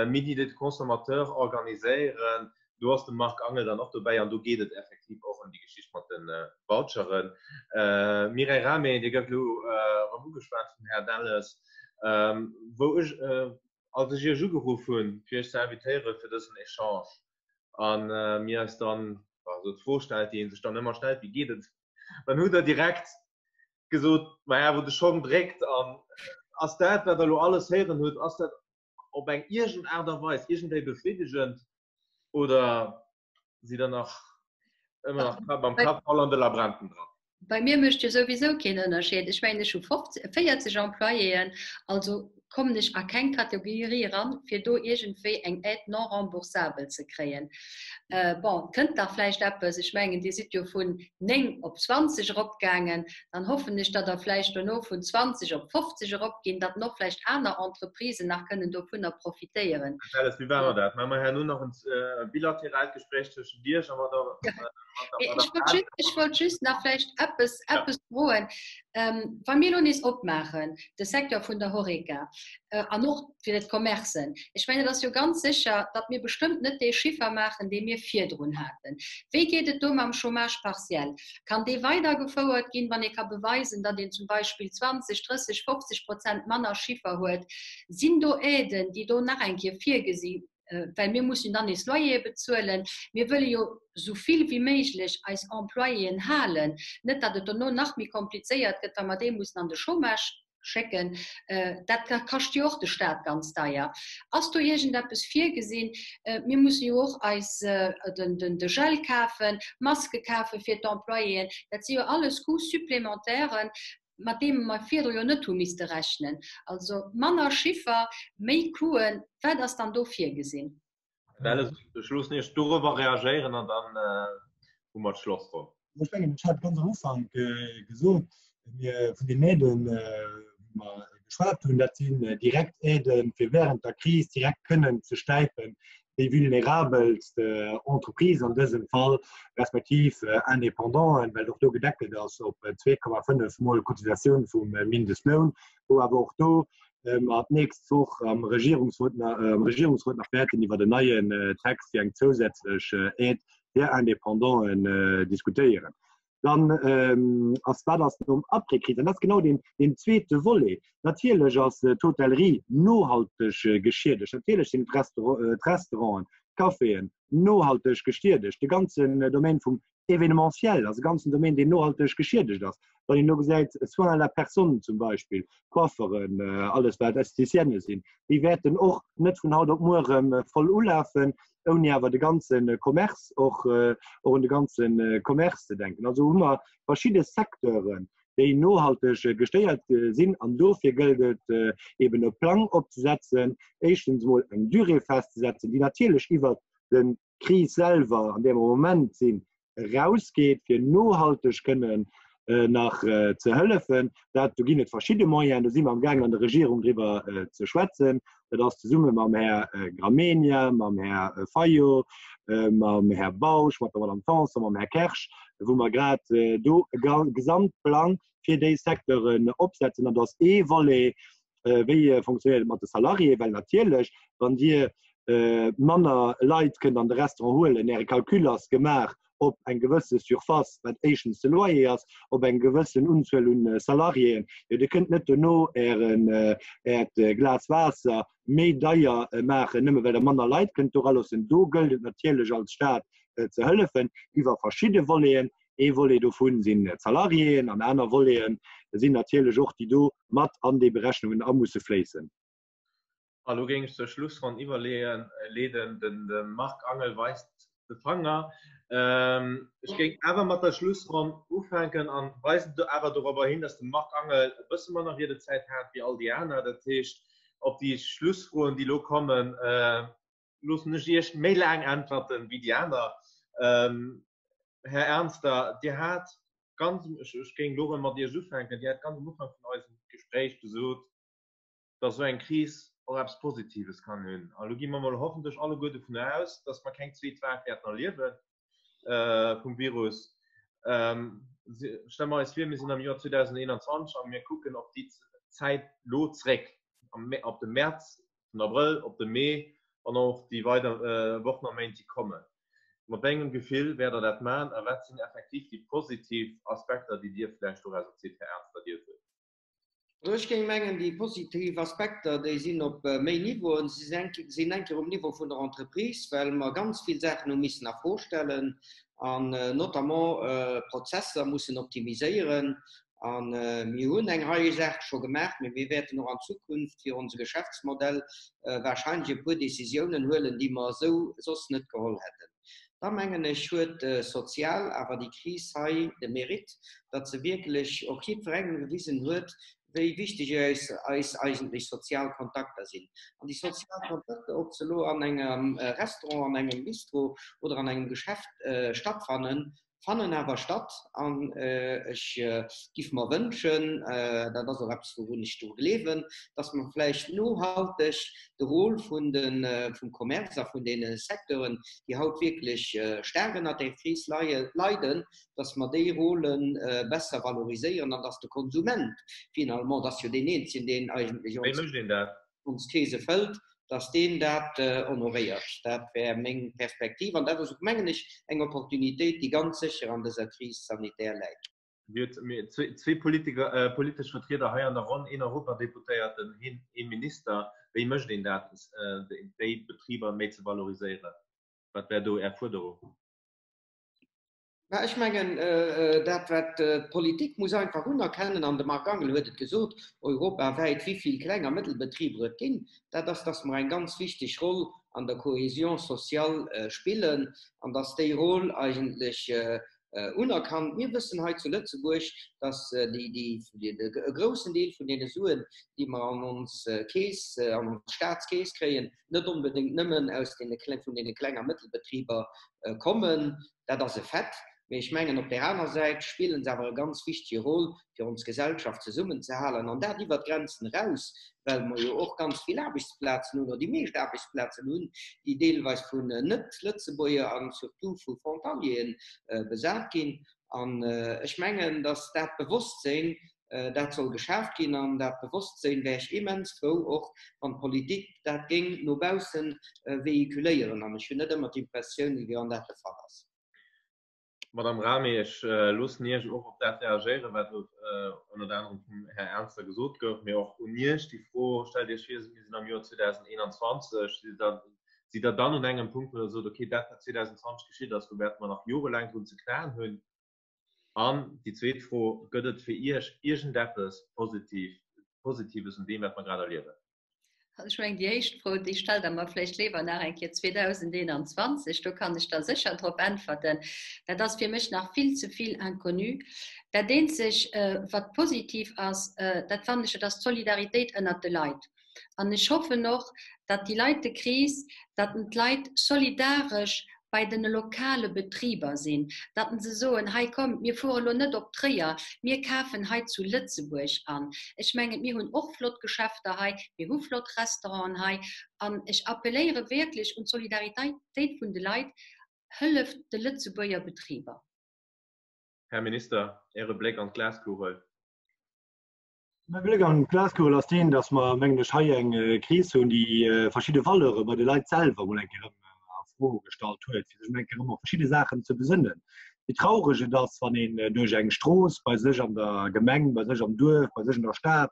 Midi des consommateurs organiséieren. Do ass de Marc Angel dann och dobäi an do geet et effektiv och ëm déi Geschicht mat de Voucheren. Mireille Rahmé, Dir gëtt elo erëm ugeschwat vum Här Delles. Wou ech, als ech Iech ugeruff hunn, fir Iech ze invitéiere fir dësen Echange a mir eis dann esou d'Fro stellt, déi ee sech dann ëmmer stellt, Wéi geet et? Dann hutt Der direkt gesot, Maja, wou de Schong dréckt. An ass dat, wat Der elo alles héieren hutt, ass dat op eng iergend Aart a Weis iergendwéi befriddegend oder sidd Der nach ëmmer nach mam Kapp voll an de Labrenten dran? Bei mir mécht jo souwisou keen Ënnerscheed. Ech mengen, ech hu 40 Employéen, also kommen ech a keng Kategorie eran, fir do iergendwéi eng Aide non remboursable ze kréien. Bon, et kënnt nach vläicht eppes. Ech mengen, Dir sidd jo vun 9 op 20 eropgaangen. Dann hoffen ech, datt der vläicht dono vun 20 op 50 eropginn, datt och vläicht aner Entreprisen nach kënnen dovunner profitéieren. Här Delles, wéi war dat? Maache mer herno nach e bilateraalt Gespréich tëschent Iech a mat der Madame Arendt? Ech wollt just nach vläicht eppes, eppes froen. Wa mir elo nees opmaachen, de Secteur vun der Horeca an och fir d'Commercen, ech mengen, et ass jo ganz sécher, datt mir bestëmmt net dee Chiffer maachen, dee mir virdrun haten. Wéi geet et do mam Chômage partiel? Kann dee weidergefouert ginn, wann ee ka beweisen, datt een zum Beispill 20, 30, 50 Prozent manner Chiffer huet? Sinn do Aiden, déi do nach eng Kéier virgesi well mir mussen dann nees Loyere bezuelen. Mir wëlle jo esou vill wéi méiglech eis Employéen halen, net datt et dono nach méi komplizéiert gëtt, wa mer déi mussen an de Chômage schécken. Dat kascht jo och de Staat ganz deier. Ass do iergendeppes virgesinn? Mir musse jo och eis de Gel kafen, Maske kafe fir d'Employéen. Dat si jo alles Coûts supplémentairen, mat deem mer virdru jo net hu misste rechnen. Also manner Chiffer, méi Coûten. Wat ass dann do virgesinn? Well ech loossen Iech dorobber reagéieren an dann hu mer d'Schlossronn. Ech mengen, ech hat ganz am Ufank gesot, mir vun den Aiden, wou mer geschwat hunn, dat sinn direkt Aiden, fir während der Kris direkt kënnen ze stäipen, déi vulnerabelst Entreprises an dësem Fall, respektiv Indépendanten, well och do gedeckelt ass op 2,5 mol Cotisatioun vum Mindestloun, wou awer och do mer d'nächst Woch am Regierungsrot Regierungsrot nach wäerten iwwer en neien Text fir eng zousätzlech Aide fir Indépendanten diskutéieren. Dann ass, wat ass nom Après-Kris? An dat ass genau deen, deen zweete Volet. Natierlech ass d'Hotellerie nohalteg geschiedegt. Natierlech sinn d'Restauranten, d'Caféen nohalteg geschiedegt. De ganzen Domaine vum Événementiel ass e ganzen Domaine, deen nohalteg geschiedegt ass. Wann een elo gesäit, Soins à la personne zum Beispill, Coifferen, alles wat Esthéticienne sinn, déi wäerten och net vun haut op muer erëm voll ulafen, ouni awer de ganze Commerce och, och un de ganze Commerce ze denken. Also hu mer verschidde Secteuren, déi nohalteg gestéiert sinn an dofir gëllt et eben e Plang opzesetzen, éischtens emol eng Durée festzesetzen, déi natierlech iwwert de Kris selwer, an där mer am Moment sinn, erausgeet, fir nohalteg kënnen nach ze hëllefen. Dat, do ginn et verschidde Moyenen, do si mer amgaangen an der Regierung driwwer ze schwätzen. Dat ass zesumme mam Här Gramegna, mam Här Fayot, mam Här Bausch, mat der Madame Tanson, mam Här Kersch, wou mer grad do e Gesamtplang fir déi Secteuren opsetzen. An do ass ee Volet, Wéi fonctionnéiert et mat de Salariéen? Well natierlech, wann Dir manner Leit kënnt an de Restaurant huelen, Äre Calcul ass gemaach op eng gewësse Surface, wat éischtens de Loyer ass, op eng gewëssen Unzuel un Salariéen, jo Dir kënnt net dono Ären, Äert Glas Waasser méi deier maachen, nëmme well Der manner Leit kënnt do eraloossen. Do gëllt et natierlech als Staat ze hëllefen iwwer verschidde Voleten. Ee Volet dovun sinn d'Salariéen an aner Voleten sinn natierlech och, déi do mat an déi Berechnungen a musse fléissen. A lo géing ech zur Schlussronn iwwerleeën, leeden. Den Marc Angel weist de Fanger. Ech géing awer mat der Schlussronn ufänken an weisen awer dorobber hin, dass de Marc Angel e bësse manner Riedezäit hat wéi all déi aner. Dat heescht, op déi Schlussfroen, déi elo kommen, loossen ech Iech méi laang äntwerten wéi déi aner. Här Ernster, Dir hat ganz, ech géing elo erëm mat Iech ufänken, Dir hat ganz am Ufank vun eisem Gespréich gesot, dass esou eng Kris och eppes Positives kann hunn. A lo gi mer mol hoffentlech alleguer dovun aus, dass mer keng zweet Vague wäerten erliewe vum Virus. Stelle mer eis vir, mir sinn am Joer 2021 a mir kucken op déi Zäit lo zréck, op de Mäerz, den Abrëll, op de Mee an och déi weider Wochen a Méint, déi kommen. Mat wéi engem Gefill wäert Der dat maachen a wat sinn effektiv déi positiv Aspekter, déi Dir vläicht dorauser zitt, Här Ernster? Dir hutt d'Wuert. Also ech géing mengen, déi positiv Aspekter, déi sinn op méi Niveauen. Se sinn eng Kéier um Niveau vun der Entreprise, well mer ganz vill Saachen hu missen a Fro stellen an notamment Prozesser mussen optimiséieren. A mir hunn eng Rei Saache scho gemaach, mee mir wäerten och an Zukunft fir onse Geschäftsmodell wahrscheinlech e puer Décisiounen huelen, déi mer esou soss net geholl hätten. Da mengen ech, huet sozial awer déi Kris hei de Mérite, datt se wierklech och jiddwerengem gewisen huet, wéi wichteg eis eis eigentlech sozial Kontakter sinn. An déi sozial Kontakter, ob se elo an engem Restaurant, an engem Bistro oder an engem Geschäft stattfannen, fannen awer statt. An ech giff mer wënschen, dat ass och eppes wourun ech dru gleewen, dass mer vläicht nohalteg de Rôle vun de vum Commerce a vun deene Secteuren, déi haut wierklech staark ënnert där Kris leiden, dass mer déi Rôle besser valoriséieren an dass de Konsument finalement, dat ass jo deen eenzegen, deen eigentlech ons. Wéi mécht een dat? ons Keese fëllt, dass deen dat honoréiert. Dat wär meng Perspektiv an dat ass och, mengen ech, eng Opportunitéit, déi ganz sécher an dëser Crise sanitaire läit. Dir hutt zwee Politiker, politesch Vertrieder hei an der Ronn, een Europadeputéierten, ee Minister. Wéi mécht een dat, déi Betriber méi ze valoriséieren? Wat wär do Är Fuerderung? Mä ech mengen, dat wat d'Politik muss einfach unerkennen, an de Marc Angel huet et gesot, europawäit, wéi vill Kleng a Mëttelbetriber et ginn, dat ass, dass mer eng ganz wichteg Roll an der Cohésion sociale spillen an dass déi Roll eigentlech unerkannt. Mir wëssen hei zu Lëtzebuerg, dass e groussen Deel vun deene Suen, déi mer an ons Keess, an ons Staatskeess kréien, net onbedéngt nëmmen aus deene, vun deene Kleng a Mëttelbetriber kommen. Dat ass e Fait. Mee ech mengen, op där aner Säit spille se awer e ganz wichtige Rôle, fir ons Gesellschaft zesummenzehalen, an dat iwwert d'Grenzen eraus, well mer jo och ganz vill Aarbechtsplazen hunn, oder déi meescht Aarbechtsplazen hunn, déi deelweis vun Net-Lëtzebuerger a surtout vu Frontalieren besat ginn. An ech mengen, dass dat Bewosstsinn, dat soll geschaaft ginn an dat Bewosstsinn wär ech immens frou och, wann d'Politik dat géing no bausse véhiculéieren. An ech hunn net ëmmer d'Impressioun, wéi wann dat de Fall ass. Madame Rame, ech loossen Iech och op dat reagéieren, wat elo ënnert anerem vum Här Ernzer gesot gouf, mee och un Iech déi Fro, Stellt Iech vir, mir sinn am Joer 2021, sidd Der dann un engem Punkt, wou Der sot, okay, dat wat 2020 geschitt ass, do wäerte mer nach jorelaang drun ze knaen hunn? An déi zweet Fro, Gëtt et fir Iech iergendeppes Positives un deem, wat mer grad erliewen? Also ech mengen, déi éischt Fro, déi stellt Der mer vläicht léiwer nach eng Kéier 2021, do kann ech da sécher drop äntwerten. Dat ass fir mech nach vill ze vill inconnu. Dat eenzeg, wat positiv ass, dat fannen ech, dat ass d'Solidaritéit ënnert de Leit. An ech hoffen och, datt déi leite Kris, datt d'Leit solidaresch bei den lokale Betriber sinn, datt se soen, hei kommt, mir fuere lo net op Tréier, mir kafen hei zu Lëtzebuerg an. Ech mengen, mir hunn och flott Geschäfter hei, mir hu flott Restauranten hei. An ech appelléiere wierklech un d'Solidaritéit vun de Leit, Hëlleft de Lëtzebuerger Betriber! Här Minister, Äre Bléck an d'Glaskugel. Mäi Bléck an d'Glaskugel ass deen, datt mer, mengen ech, hei eng Kris hunn, déi verschidde Valeure bei de Leit selwer emol eng Kéier erëm a Fro gestallt huet, fir sech emol eng Kéier erëm op verschidde Saachen ze besënnen. Wéi traureg et ass, wann een duerch eng Strooss bei sech an der Gemeng, bei sech am Duerf, bei sech an der Stad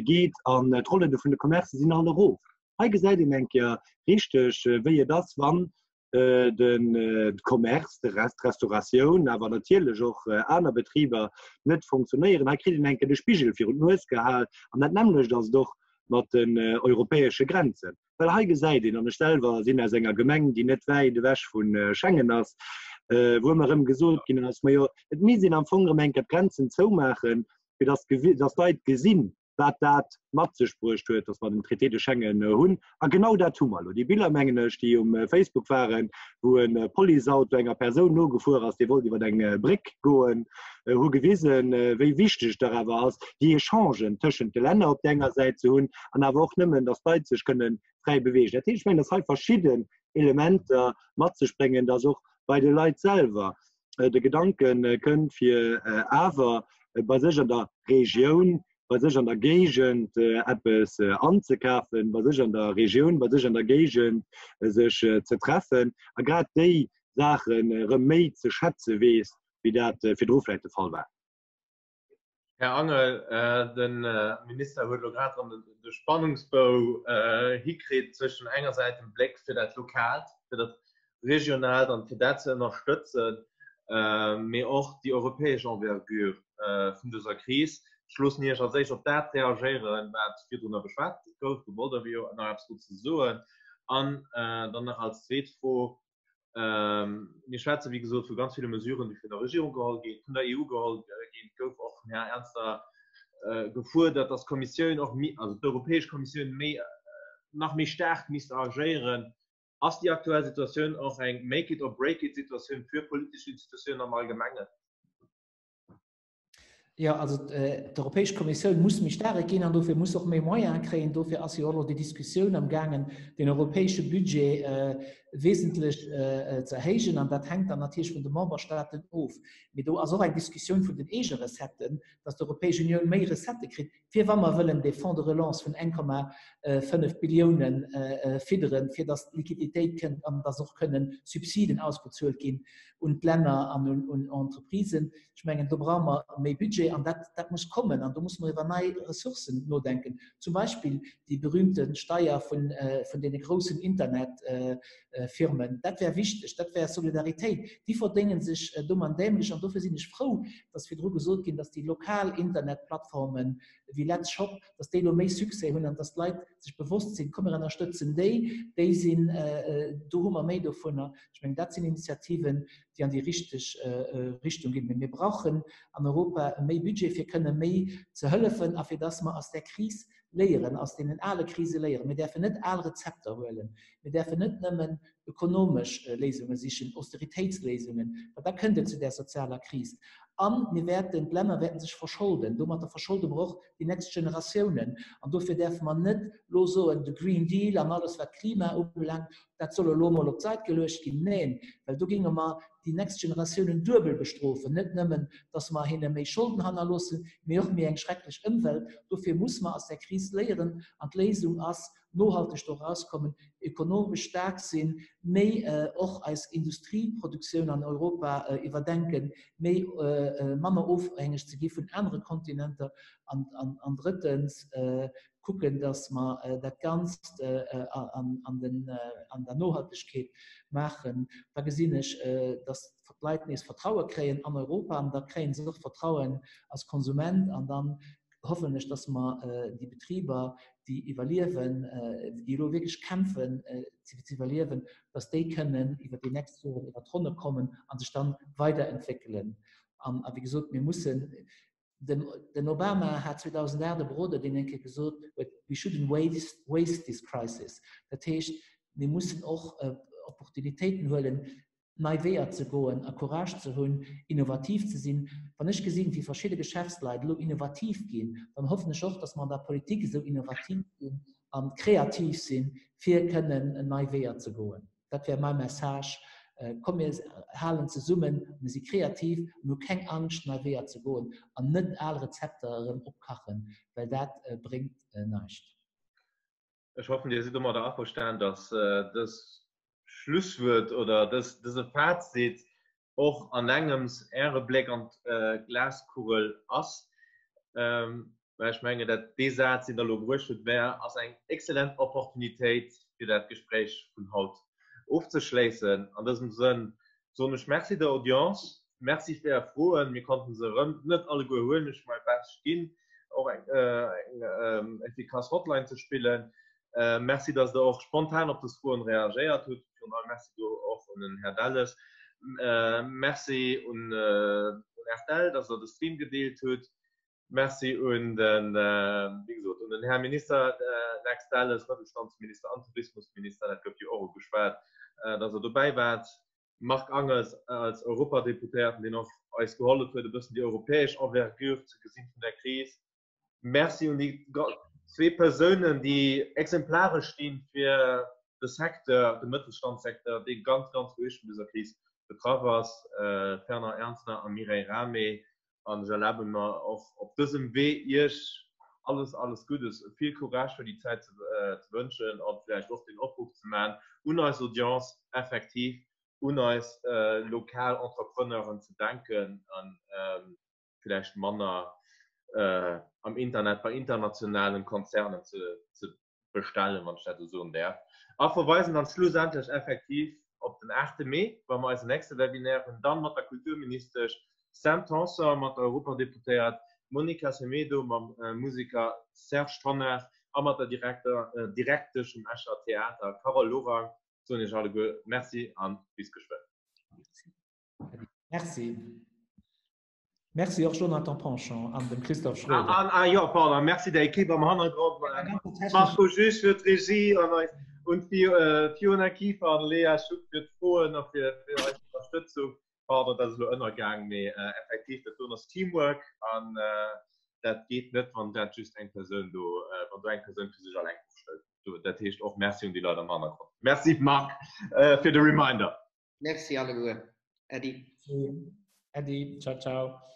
geet an d'Rollede vun de Commercë sinn all erof. Hei gesäit een eng Kéier richteg, wéi et ass, wann de Commerce, de Rest, d'Restauratioun, awer natierlech och aner Betriber net funktionéieren. Hei kritt een eng Kéier de Spigel virun d'Nues gehal an dat nämmlecht ass et och. mat den europäesche Grenzen. Well hei gesäit een, an ech selwer sinn aus enger Gemeng, déi net wäit ewech vu Schengen ass, wou ëmmer erëm gesot ginn ass, majo et misst een am Fong erëm eng Kéier d'Grenzen zoumaachen, fir datt d'Leit gesinn, wat dat mat sech bruecht huet, datt mer den Traité de Schengen hunn. A genau dat hu mer elo. Déi Biller, mengen ech, déi um Facebook waren, wou e Policeauto enger Persoun nogefuer ass, déi wollt iwwer eng Bréck goen, hu gewisen, wéi wichteg et dach awer ass, déi Echangen tëschent de Länner op där enger Säit ze hunn an awer och nëmmen, datt d'Leit sech kënne fräi beweegen. Dat heescht, ech mengen, datt hei verschidden Elementer mat sech bréngen, datt och bei de Leit selwer de Gedanke kënnt, fir awer bei sech an der Regioun, bei sech an der Géigend eppes anzekafen, bei sech an der Regioun, bei sech an der Géigend sech ze treffen a grad déi Saachen erëm méi ze schätze weess, wéi dat virdru vläicht de Fall war. Här Angel, de Minister huet elo grad erëm de Spannungsbou hikritt zwëschen enger Säit dem Bléck fir dat Lokaalt, fir dat Regionaalt an fir dat ze ënnerstëtzen, mee och déi europäesch Envergure vun dëser Kris. Ech loossen Iech als éischt op dat reagéieren, wat virdrunner beschwat gouf. Do wollt Der jo nach eppes dozou soen. An dann nach als zweet Fro, Mir schwätzen, wéi gesot, vu ganz ville Mesuren, déi vun der Regierung geholl ginn, vun der EU geholl ginn. Et gouf och vum Här Ernster gefuerdert, dass d'Kommissioun och méi, also d'Europäesch Kommissioun méi, nach méi staark misst agéieren. Ass déi aktuell Situatioun och eng Make-it-or-break-it-Situatioun fir politesch Institutiounen am Allgemengen? Jo, also d'Europäesch Kommissioun muss méi staark ginn an dofir muss och méi Moyene kréien. Dofir ass jo och elo déi Diskussioun am gaangen, den europäesche Budget wesentlech ze erhéijen. An dat hänkt dann natierlech vun de Memberstaaten of. Mee do ass och eng Diskussioun vun den Eegerecetten, datt d'Europäesch Unioun méi Recettë kritt, fir wa mer wëllen dee Fonds de relance vun 1,5 Billiounen fidderen, fir datt d'Liquiditéit kënnt an datt och kënnen Subsiden ausbezuelt ginn un d'Länner an un Entreprisen. Ech mengen, do brauche mer méi Budget an dat, dat muss kommen. An do muss mer iwwer nei Ressourcen nodenken, zum Beispill déi berühmte Steier vun, vun deene groussen Internetfirmen. Dat wär wichteg, dat wär Solidaritéit. Déi verdénge sech domm an dämlech. An dofir sinn ech frou, dass virdru gesot ginn, dass déi lokal Internetplattformen wéi Let's Shop, dass déi elo méi Succès hunn an dass d'Leit sech bewosst sinn, komm mir ënnerstëtzen déi, déi sinn, do hu mer méi dovunner. Ech mengen, dat sinn Initiativen, déi an déi richteg Richtung ginn. Mee mir brauchen an Europa méi Budget, fir kënne méi ze hëllefen a fir dass mer aus där Kris léieren, aus deenen ale Krise léieren. Mir däerfen net al Rezepter huelen. Mir däerfen net nëmmen ökonomesch Léisunge sichen, Austeritéitsléisungen, well da kënnt et zu där sozialer Kris. A mir wäerten, d'Länner wäerten sech verscholden. Domatter verscholde mer och déi nächst Generatiounen. An dofir däerfe mer net elo soen, de Green Deal an alles wat d'Klima ubelaangt, dat soll elo emol op d'Sait geluecht ginn. Neen, well do géinge mer déi nächst Generatiounen duebel bestrofen, net nëmmen, dass mer hinne méi Scholden hannerloossen, mee och méi eng schrecklech Ëmwelt. Dofir muss mer aus där Kris léieren an d'Léisung ass, nohalteg do erauskommen, ökonomesch staark sinn, méi och eis Industrieproduktioun an Europa iwwerdenken, méi manner ofhängeg ze gi vun anere Kontinenter an drëttens kucken, datt mer dat Ganzt an der Nohaltegkeet maachen, da gesinn ech, datt d'Leit nees Vertraue kréien an Europa an da kréie se och Vertrauen als Konsument an dann hoffen ech, datt mer déi Betriber, déi iwwerliewen, déi elo wierklech kämpfen fir ze iwwerliewen, datt déi kënnen iwwer déi nächst Joren iwwer d'Ronne kommen a sech dann weiderentwéckelen. An, a wéi gesot, mir mussen, den, den Obama hat 2008 e Beroder, deen eng Kéier gesot huet, we shouldn't waste, waste this crisis. Dat heescht, mir mussen och Opportunitéiten huelen, nei Weeër ze goen a Courage ze hunn, innovativ ze sinn. Wann ech gesinn, wéi verschidde Geschäftsleit elo innovativ ginn, dann hoffen ech och, dass mer an der Politik esou innovativ ginn a kreativ sinn, fir kënnen nei Weeër ze goen. Dat wär mäi Message. Komm mir halen zesummen, mir si kreativ, mir hu keng Angscht, nei Weeër ze goen an net al Rezepter erëm opkachen, well dat bréngt näischt. Ech hoffen, Dir sidd domadder averstan, dass dës Schlusswuert oder dëse Fazit och an engems Äre Bléck an d'Glaskugel ass. Mä ech mengen, dat dee Saz, deen Der elo bruecht hutt, wär, ass eng exzellent Opportunitéit, fir dat Gespréich vun haut ofzeschléissen. An dësem Sënn soen ech Merci der Audience, Merci fir Är Froen. Mir konnten se erëm net alleguer huelen, ech hu mäi Bescht ginn. och eng, eng ähm, efficace Hotline ze spillen. Äh, merci, dass Der och spontan op dës Froen reagéiert hutt. Virun allem Merci do och un den Här Delles. Äh, merci un, äh, un rtl, dass Der de Stream gedeelt hutt. Merci un den, wéi gesot, un den Här Minister Lex Delles, Mëttelstandsminister an Tourismusminister, dat gouf jo och ugeschwat, dass Der dobäi waart. Marc Angels als Europadeputéierten, deen och eis gehollef huet, e bëssen déi europäesch Envergure ze gesinn vun der Kris. Merci un déi zwee Persounen, déi exemplaresch sti fir de Secteur, de Mëttelstandssecteur, dee ganz, ganz uerg vun dëser Kris betraff ass, Fernand Ernzner a Mireille Rahmé. An ech erlabe mer och op dësem Wee Iech alles, alles Guddes, vill Courage fir déi Zäit ze wënschen a vläicht och den Opruff ze maachen un eis Audience, effektiv un eis lokal Entrepreneuren ze denken a vläicht manner am Internet bei internationalen Konzernen ze bestellen, wann ech dat esou soen däerf, a verweisen dann schlussendlech effektiv op den 8 Mee, wa mer eisen nächste Webinaire hunn, dann mat der Kulturministesch Sam Tanson, mat der Europadeputéiert Monica Semedo, mam Museker Serge Tonnar a mat der Direkter, Direktesch vum Escher Theater Carole Lorang. Soen Iech alleguer Merci a bis geschwënn. Merci. Merci och Jonathan Panchon an dem Christophe Schroeder. Ah, ah, jo, pardon, merci der Ekipp am Hannergrond, Marco Jüsch fir d'Regie an eis und Fiona Kieffer an Lea Schuck fir d'Froen a fir eis Ënnerstëtzung. Pardon, dat ass elo ënnergaang, mee effektiv, dat doen ass Teamwork an dat geet net, wann dat just eng Persoun do, wann do eng Persoun fir sech alleng ofstëllt. Dat heescht och Merci un déi Leit am Hannergrond. Merci Marc fir de Reminder. Merci alleguer. Äddi. Äddi, ciao ciao.